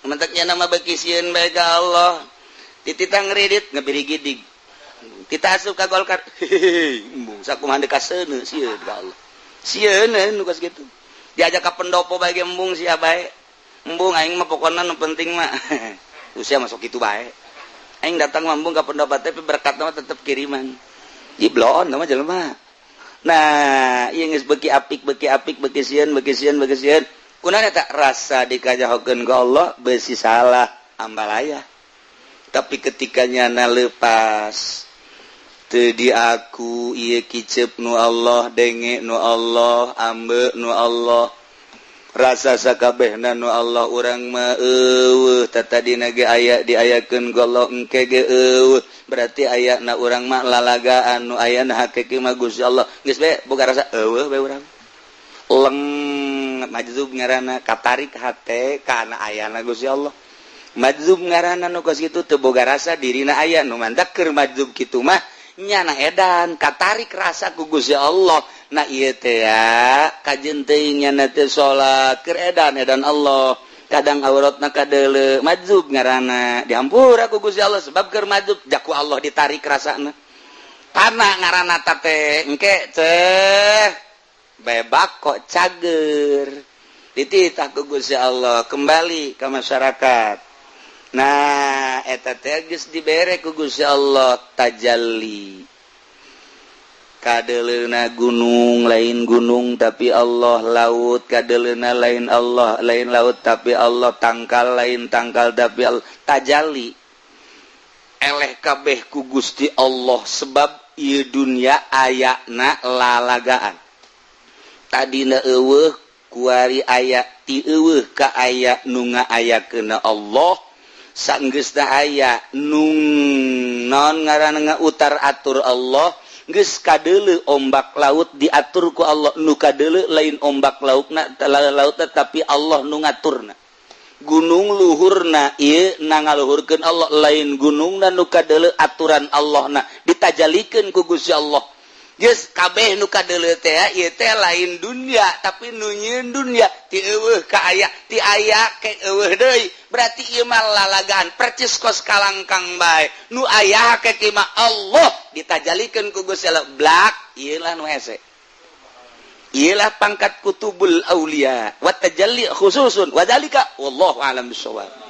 Mentaknya nama beki sieun bae ka Allah, dititang kredit ngebiri gidig, kita asup ka Golkar, hehehe, embung sakumaha deuk kaseuneu, sieun ka Allah, sieun nu kos kitu. Diajak ka pendopo bae ge embung sia bae, embung aing mah. Pokona nu penting mah usia masuk kitu bae. Aing datang mah embung ka pendopo, tapi berkat mah tetep kiriman jiblon mah jelema. Nah, ieu geus beuki apik, beuki apik, beuki sieun, beuki sieun, beuki sieun. Kunaon eta rasa dikajahokeun ku Allah? Beusi salah ambalaya. Tapi ketika nyana lepas teu diaku ieu kicep nu Allah, denge nu Allah, ambe nu Allah, rasa sakabehna nu Allah, urang mah eueuh. Tadina ge aya diayakeun ku Allah, engke ge eueuh. Berarti aya na urang mah lalagaan, nu aya na hakiki mah Gusti Allah. Geus bae boga rasa eueuh bae urang leng. Majzub ngaranna, katarik hate kana ayana Gusti Allah. Majzub ngaranna nu kos kitu, teu boga rasa dirina aya. Nu mantak keur majzub kitu mah nyana edan, katarik rasa ku Gusti Allah. Nah, ieu teh ya kajeun teuing nyana teh salat keur edan edan Allah, kadang auratna kadeuleu. Majzub ngaranna, dihampura ku Gusti Allah sebab keur majzub, jaku Allah ditarik rasana. Karena ngaranna teh engke teh bebak kok cager, dititah ku Gusti Allah kembali ke masyarakat. Nah, eta teh geus dibere ku Gusti Allah tajalli, kadeleuna gunung lain gunung tapi Allah, laut kadeleuna lain Allah, lain laut tapi Allah, tangkal lain tangkal tapi Allah. Tajalli eleh kabeh ku Gusti Allah, sebab ieu dunya ayana lalagaan. Tadina euweuh, kuari aya, ti euweuh ka aya, nu ngaayakeun Allah. Sanggeusna aya, nu naon ngaranna, utar atur Allah. Geus kadeuleu ombak laut, diatur ku Allah. Nu kadeuleu lain ombak lautna laut, tapi Allah nu ngaturna. Gunung luhurna ieu na ngaluhurkeun Allah, lain gunungna nu kadeuleu, aturan Allah na ditajalikeun ku Gusti Allah. Geus kabeh nu kadeuleu teh ieu teh lain dunia, tapi nu nyieun dunia. Ti euweuh ka aya, ti aya ke euweuh deui, berarti ieu mah lalagaan, percis kos kalangkang bae. Nu aya hakiki mah Allah, ditajalikeun ku Gusti Allah. Blak, ieu lah nu hese. Ialah pangkat kutubul aulia wa tajalli khususun wa dzalika wallahu alam bissawab.